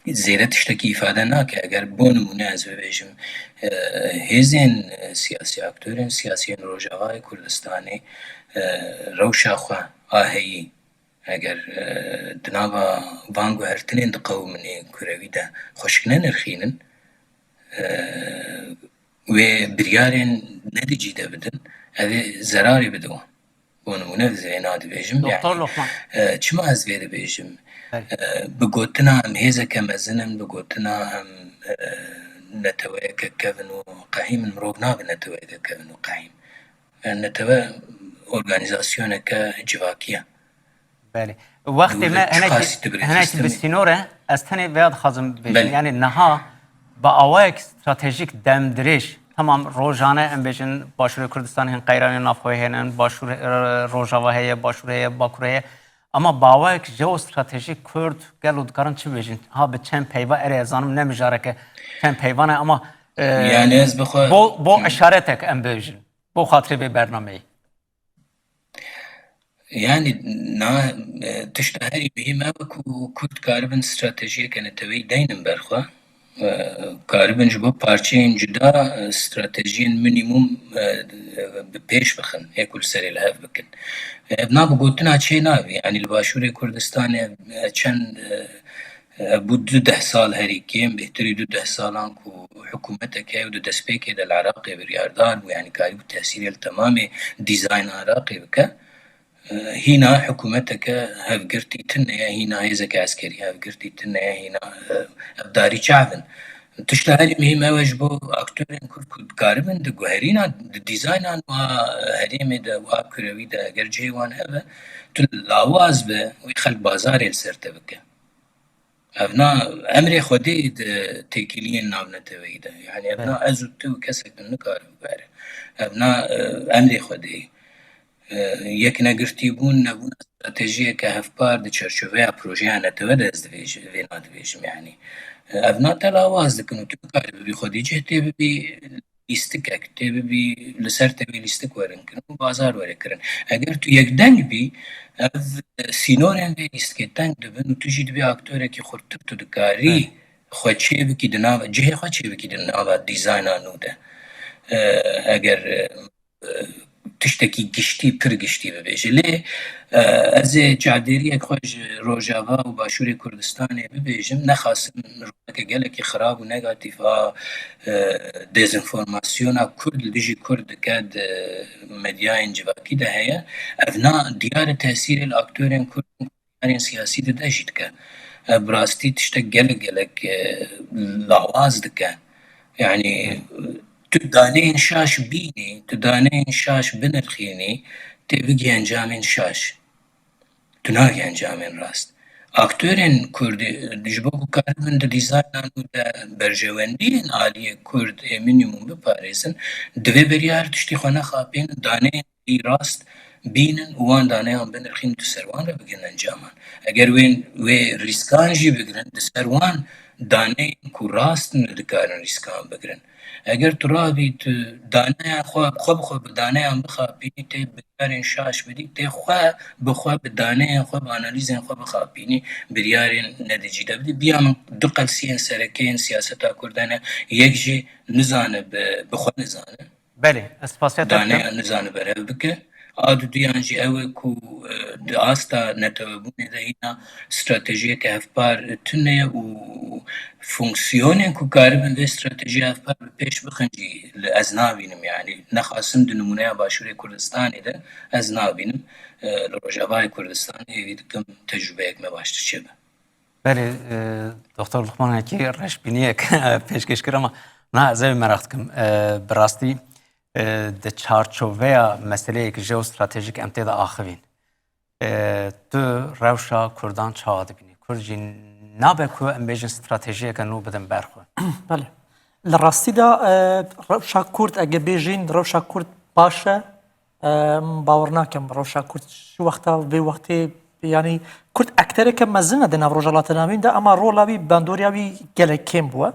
zêde tiştekî îfade nake. Eger bo nimûne ez bibêjim, e, hêzên, e, siyasî, aktorên siyasî yên Rojavayê Kurdistanê, e, rewşa xwe a heyî, eger, e, di nava van guhertinên diqewimin ên kurewî de xweşik nenirxînin, e, wê biryarên ne di cî de bidin, ev ê zerarê bide wan. Bo nimûne ez vêna dibêjim. Doktor Yanî, Lokman. E, çima ez vê dibêjim? Belê. E, bi gotina em hêzeke mezin in, bi gotina em, e, neteweyeke kevin û qehîm in, mirov nabe neteweyeke kevin û qehîm. E, netewe organîzasyoneke civakî ye. Belê. Wextê me hinekî, hinekî bi sînor e, ez tenê vêya dixwazim bêjim. Belê. Yanî niha bi awayek stratejîk demdirêj, temam rojane em bêjin, Başûrê Kurdistanê hin qeyranê navxwe hene, Başûr, e, Rojava heye, Başûr heye, Bakur heye. Ama bi awayek jeostratejîk Kurd gelo dikarin çi bêjin? Ha bi çend peyva, erê ez zanim ne mijareke çend peyvan e ama, e, Yanî ez bi xwe bo, bo Hı. işaretek em bêjin. Bo xatirê vê bernameyê. Yanî na, e, tişta herî muhîm ew e ku Kurd karibin stratejiyeke neteweyî deynin ber xwe. E, karibin ji bo parçeyên cuda, e, stratejiyên minîmum, e, bi pêş bixin, ê ku li serê li hev bikin. Ev na bi gotina çê nabî. Yanî li Başûrê Kurdistanê, e, çend, e, Ev bû du deh sal herî kêm, bêhtirî du deh salan ku hikûmetek heye û di destpêkê de li Iraqê biryardar bû, yanî karîbû tesîrê li temamê dîzayna Iraqê bike. E, hîna hikûmeteke hevgirtî tune ye, hîna hêzeke eskerî hevgirtî tune ye, hîna, e, ev darî çav in. Tişta herî muhîm ew e ji bo aktorên Kurd ku dikaribin di guherîna, di dîzayna nû a herêmê de û a kurewî de eger cihê wan hebe, tu lawaz be wê xelk bazarê li ser te bike. Ev na emrê Xwedê di têkiliyên navneteweyî de. Yanî ev na Evet. ez û tu û kesek din nikare bikare. Ev na, e, emrê Xwedê. E, yeknegirtîbûn, nebûna stratejiyeke hevpar di çerçoveya projeya netewe de ez divêj-, vêna dibêjim yanî. E, ev na te lawaz dikin û tu nikare bibî xwedî cih tê bibî lîstikek tê bibî, li ser te wê lîstik werin kirin û bazar were kirin. Eger tu yekdeng bî, ev sînorên vê lîstikê teng dibin û tu jî dibî aktorekî xurttir, tu dikarî Evet. xwe çêbikî di nava, cihê xwe çêbikî di nava dîzayna nû de. E, eger, e, tiştekî giştî, pir giştî bibêje. Lê, e, ez ê çavdêriyek xwe ji Rojava û Başûrê Kurdistanê bibêjim, nexasim roleke gelekî xirab û negatîf a, e, dezinformasyona Kurd li dijî Kurd dike di medyayên civakî de heye. Ev na diyar e tesîrê li aktorên Kurd û karên siyasî dide jî dike. Ev bi rastî tiştek gelek gelek, e, lawaz dike. Yanî tu daneyên şaş bînî, tu daneyên şaş binirxînî, tê bigî encamên şaş. Tu nagî encamên rast. Aktorên Kurdî ji bo ku karibin di dîzayna nû de berjewendiyên aliyê Kurd ê minîmum biparêzin, divê biryar tiştî xwe nexapînin, daneyên rast bînin û wan daneyan binirxînin, tu ser wan re bigrin encaman. Eger wê, wê rîskan jî bigrin, di ser wan daneyên ku rast in dikarin rîskan bigrin. Eger tu rabî, tu daneyan xwe, xwe bi xwe bi daneyan bixapînî, tê biryarên şaş bidî, tê xwe bi xwe bi daneyên xwe, bi analîzên xwe bixapînî, biryarên ne di cî de bidî. Biya min du qelsiyên sereke yên siyaseta Kurdan e, yek jî nizane bi, bi xwe nizane. Belê, ez spasiya te dikim. Daneyan nizane berev bike. A duduyan jî ew e ku, e, di asta netewebûnê de hîna stratejiyeke hevpar tune ye û fonksiyonên ku karibin vê stratejiyê hevpar bi pêş bixin jî li ez nabînim, yanî nexasim di nimûneya Başûrê Kurdistanê de ez nabînim. E, li Rojavayê Kurdistanê hêvî dikim tecrûbeyek me baştir çêbe. Belê, e, Doktor Luqman wekî reşbîniyek pêşkêş kir, ama na ez ê meraq dikim. E, bi rastî, E, di çarçoveya meseleyek jeostratejîk em tê de axivîn. E, tu rewşa Kurdan çawa dibînî? Kurd jî nabe ku em bêjin stratejiyeke nû bidin ber xwe. Belê. Li rastî de, e, rewşa Kurd, ege bêjin rewşa Kurd baş e, e, min bawer nakim rewşa Kurd ji wexta vê wextê, yanî Kurd ektereke mezin e di nav Rojhilata Navîn de, ama rola wî, bandoriya wî gelek kêm bûye.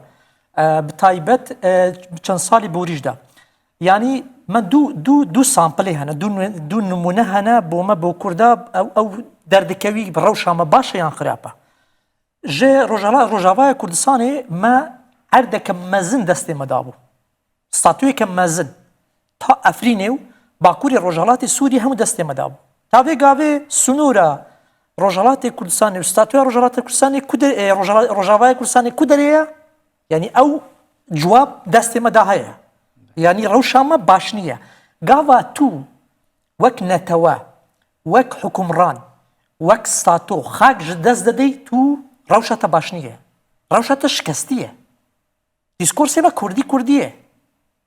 E, bi taybet, e, çend salî borî jî de. Yanî me du, du, du sampilê hene, du, du nimûne hene bo me, bo Kurda, ew, ew derdikevî rewşa me baş e yan xirab e. Ji Rojala-, Rojavaya Kurdistanê me erdeke mezin destê me dabû. Statuyeke mezin. Ta Efrînê û bakurê Rojhelatê Sûriyê hemû destê me dabû. Ta vê gavê sinûra Rojhelatê Kurdistanê û statuya Rojhelatê Kurdistanê ku de-, e, Rojala-, Rojavaya Kurdistanê ku derê ye? Yanî ew cewab destê me de heye. Yanî rewşa me baş nîye. Gava tu wek netewe, wek hukimran, wek stato xak ji dest didey, tu rewşa te baş nîye. Rewşa te şikestî ye. Dîskorsê me kurdî kurdî ye.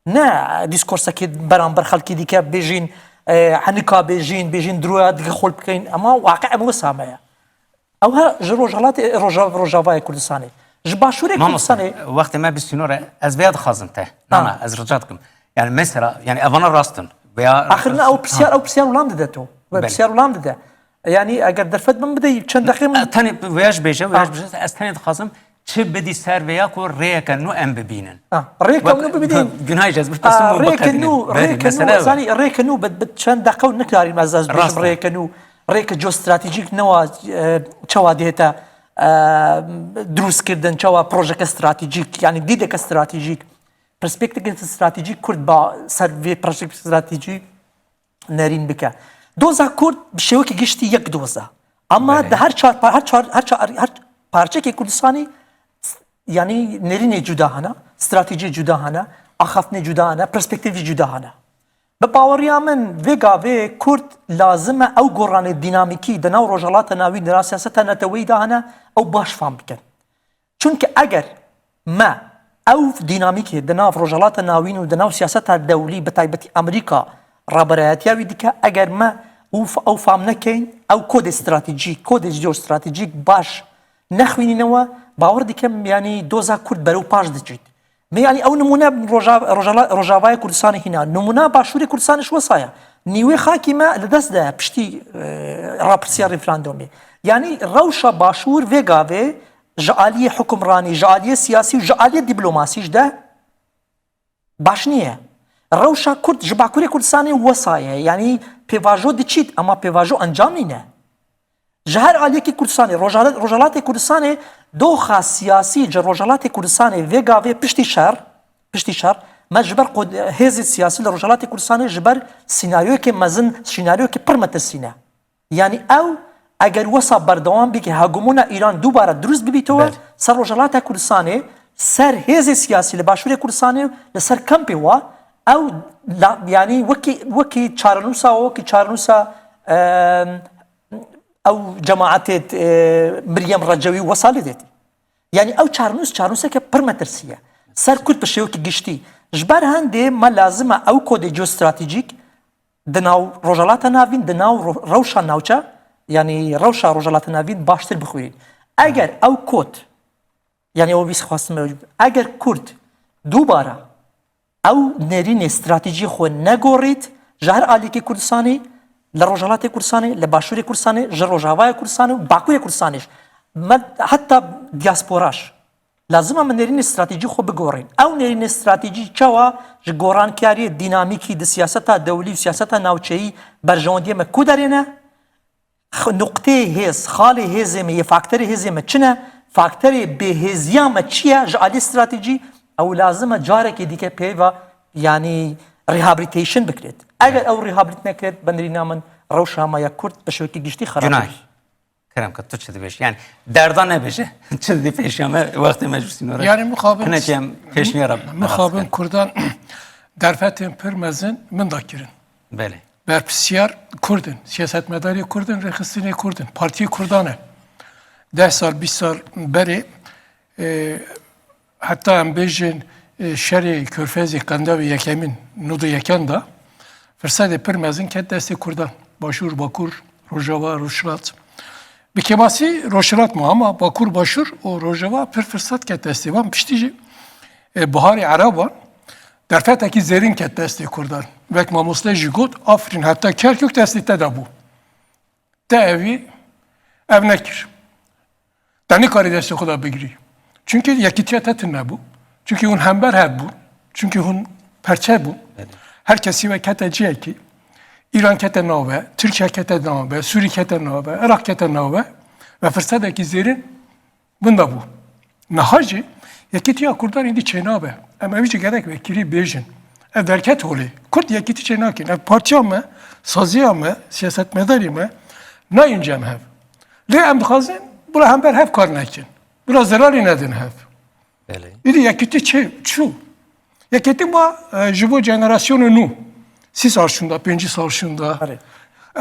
Ne dîskorseke beramber xelkê dike bêjin, e, henika bêjin, bêjin diroya dike xol bikeyin. Ama waqî em wisa me ye. Ew he ji Rojhelatê, Roja-, Rojavayê Kurdistanê. Ji Başûrê Mamoste, Kurdistanê. Wextê me bi sînor e, ez vêya dixwazim te. Ha. Na, na, ez rica dikim. Yani mesela, yani evana rast in. Veya Axir ne, ew pisyar, ew pisyar wilam dide to. Ve Belê. Pisyar wilam dide. Yani eger derfet min bidey, çend deqê min E, tenê veya ji bêje, veya Ha. ji bêje, ez tenê dixwazim çi bidî ser veya ku rêyeke nû em bibînin. Ha, rêyeke Wek nû bibînin. gu-, gunahê ji ez Ha, bipirsim û rêyeke bikevînim. nû, Belê, rêyeke nû, mesele ev e. Zanî, rêyeke nû bi, bi çend deqe û nikarim ez, ez bibêjim Rast e. rêyeke nû. Rêke geostratejîk newa, e, çawa dihête, e, dirûstkirdin, çawa projeke stratejîk, yanî dîdeke stratejîk, perspektîfeke stratejîk Kurd ba ser vê perspektîfeke stratejî nerîn bike. Doza Kurd bi şêwekî giştî yek doz e. Ama Belê. di her çar par-, her çar, her çar, her parçekê Kurdistanê yanî nerînê cuda hene, stratejiyê cuda hene, axaftinê cuda hene, perspektîfî cuda hene. Bi baweriya min vê gavê Kurd lazim e ew goranê dînamîkî di nav Rojhelata Navîn, di nav siyaseta neteweyî de hene, ew baş fam bikin. Çunke eger me ew dînamîkê di nav Rojhelata Navîn û di nav siyaseta dewlî, bi taybetî Amerîka raberayetiya wî dike, eger me û f-, ew fam nekeyn, ew kodê stratejîk, kodê jeostratejîk baş nexwînînewe, bawer dikim, yanî doza Kurd berew paş diçît. Me, yanî ew nimûne Roja-, Rojala-, Rojavaya Kurdistanê hîna. Nimûna Başûrê Kurdistanê ji wesa ye. Nîwê xakî me li dest de ye piştî, e, rapirsiya referandumê. Yanî rewşa Başûr vê gavê ji aliyê hukimranî, ji aliyê siyasî û ji aliyê dîplomasî jî de baş nîye. Rewşa Kurd ji Bakurê Kurdistanê wesa ye. Yanî pêvajo diçît, ama pêvajo encam nîne. Ji her aliyekî Kurdistanê, Rojhela-, Rojhelatê Kurdistanê doxa siyasî ji Rojhelatê Kurdistanê vê gavê piştî şer, piştî şer, me ji ber qod-, hêzê siyasî li Rojhelatê Kurdistanê ji ber sînaryoyekê mezin, sînaryoyekê pir metirsî ne. Yanî ew eger wesa berdewam bike, hegemona Îran dubare dirust bibîtewe Belê. ser Rojhelata Kurdistanê, ser hêzê siyasî li Başûrê Kurdistanê, li ser kempê wa, ew la-, yanî wekî, wekî çarenûsa, wekî çarenûsa, em, ew cemaetê, e, Miryem Recewî wesa lê dêtî. Yanî ew çarenûs, çarenûseke pir metirsî ye. Ser Kurd bi şêwekî giştî. Ji ber hendê me lazim e ew kodê geostratejîk di nav Rojhelata Navîn, di nav ro-, rewşa navçe, yanî rewşa Rojhelata Navîn baştir bixwîrîn. Eger ew kod, yanî ew bîst xwestim ew, eger Kurd dubare ew nêrînê stratejî xwe negorît, ji her aliyekî Kurdistanê, li Rojhelatê Kurdistanê, li Başûrê Kurdistanê, ji Rojavaya Kurdistanê û Bakurê Kurdistanê jî, me heta diaspora jî, lazim e me nêrînê stratejî xwe bigorîn. Ew nêrînê stratejî çawa ji gorankariyê dînamîkî di siyaseta dewlî û siyaseta navçeyî berjewendiyê me ku derê ne? X-, nuqteyê hêz, xalê hêzê me yê, faktorê hêzê me çi ne? Faktorê bêhêziya me çi ye ji alî stratejî? Ew lazim e carekê dîke peyva, yanî rehabilitation bikirêt. Eger ew rehabilit nekirêt, bi nêrîna min rewşa me ya Kurd bi şêwekî giştî xerab Gunay. dibî. Kerem ke tu çi dibêjî? Yani derda nebêje. Çi didî pêşiya me, wextê me ji sînore. Yani mixabin, Hinekî em pêşniyara mixabin Kurdan derfetên pir mezin min da kirin. Belê. Berpirsiyar Kurd in, siyasetmedarê Kurd in, rêxistinê Kurd in, partiyê Kurdan e. Deh sal, bîst sal berê, e, heta em bêjin, e, şerê Körfezê, Qendavê Yekemîn, nûdê yekem de firsetê pir mezin ket destê Kurdan. Başûr, Bakur, Rojava, Rojhilat. Bi kêmasî Rojhilat ma, ama Bakur, Başûr û Rojava pir firset ket destê wan. Piştî jî, e, Biharê Ereban derfetekî zêrîn ket destê Kurdan. Wek mamoste jî got, Afrîn heta Kerkûk destê te de bû. Te evî ev nekir. Te nikarî destê xwe de bigirî. Çunkî yekîtiya te tune bû. Çunkî hûn hember hev bûn. Çunkî hûn perçe bûn. Belê. Her kesî we kete ciyekî. Îran kete nave, Tirkiye kete nave, Sûrî kete nave, Iraq kete nave ve firsetekî zêrîn winda bû. Niha jî yekîtiya Kurdan êdî çênabe. Em ev jî gerek vekirî bêjin. Ev derket holê. Kurd yekîtî çênakin. Ev partiya me, saziya me, siyasetmedarê me nayên cem hev. Lê em dixwazin bila hember hev kar nekin. Bila zerarê nedin hev. Belê. Îdî yekîtî çê, çû. Yekîtî ma, e, ji bo jenerasyonê nû, sî sal şûnda, pêncî sal şûnda. Erê.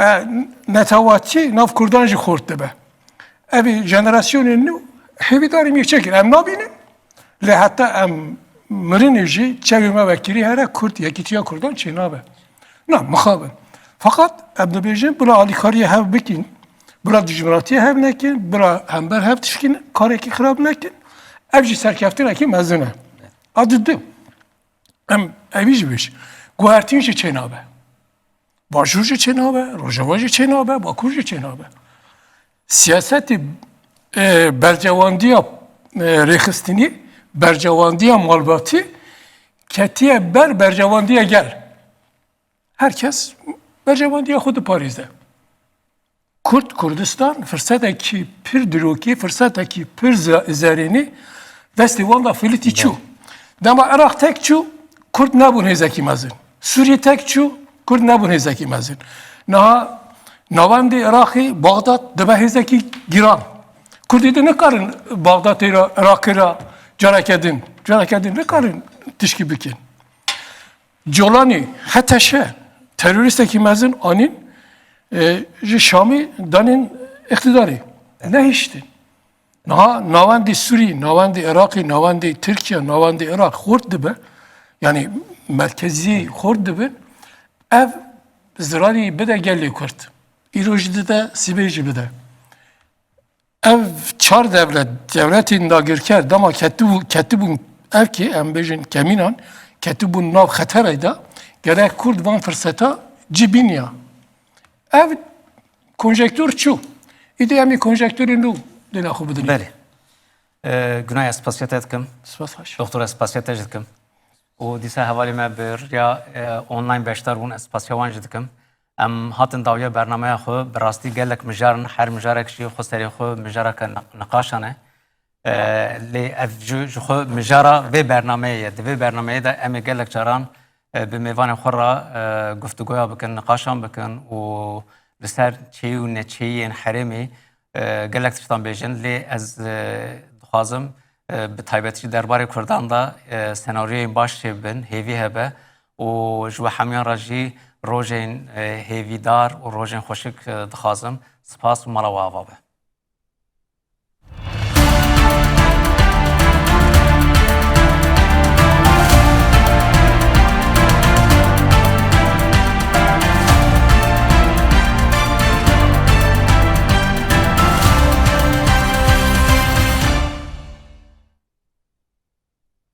E, netewatî nav Kurdan jî xurt dibe. Evî jenerasyonê nû hêvîdarî mî çekin. Em nabînin. Lê heta em mirinê jî çewê me vekirî here Kurd, yekîtiya Kurdan çênabe. Na, mixabin. Feqet em dibêjin, bila alîkariyê hev bikin, bila dijminatiyê hev nekin, bila hember hev tişkin, karekî xirab nekin. Ev jî serkeftinekî mezin e. A didu, em evî jî bêj, guhertin jî çênabe. Başûr jî çênabe, Rojava jî çênabe, Bakur jî çênabe. Siyasetê, e, bercewandiya, e, rêxistinî, bercewandiya malbatî ketiye ber bercewandiya gel. Her kes bercewandiya xwe diparêze. Kurd, Kurdistan firsetekî pir dirokî, firsetekî pir ze-, zerênî destê wan de filîtî çû. Dema Iraq tek çû, Kurd nebûn hêzekî mezin. Sûriyê tek çû, Kurd nebûn hêzekî mezin. Niha navendê Iraqê, Baxdad dibe hêzekî giran. Kurdê de nikarin Baxdadê re, Iraqê re careke din, careke din nikarin tişkî bikin. Colanî, H T Ş, terorîstekî mezin anîn, e, ji Şamî danîn îqtîdarê. Nehiştin. Niha navendê Sûrî, navendê Iraqî, navendê Tirkiye, navendê Iraq xurt dibe. Yanî merkezî xurt dibe. Ev zirarî bide gelê Kurd. Îro jî dide, sibê jî bide. Ev çar dewlet, dewletên dagirker dema ketibû-, ketibûn, ev ki em bêjin kemînan, ketibûn nav xeterê de, gerek Kurd van firseta cî bîniya. Ev konjektûr çû. Îdî em ê konjektûrê nû dêna xwe bidinî. Belê. E, Gunay, ez spasiya te dikim. Spas xweş. Doktor, ez spasiya te jî dikim. Û dîsa hevalê me bi riya, e, online beşdar bûn, ez spasiya wan jî dikim. Em hatin dawiya bernameya xwe, bi rastî gelek mijar in, her mijarek jî xwe serê xwe mijareke ni-, niqaşan e. E, lê ev ji, ji xwe mijara vê bernameyê ye. Di vê bernameyê de em ê gelek caran, e, bi mêvanê xwe re, e, guftûgoya bikin, niqaşan bikin û li ser çêyî û neçêyî yên herêmê, e, gelek tiştan bêjin. Lê ez, e, dixwazim, e, bi taybetî jî derbarê Kurdan de, e, senaryoyên baş çêbibin, hêvî hebe û ji we hemiyan re jî rojên, e, hêvîdar û rojên xweşik, e, dixwazim. Spas û mala we ava be.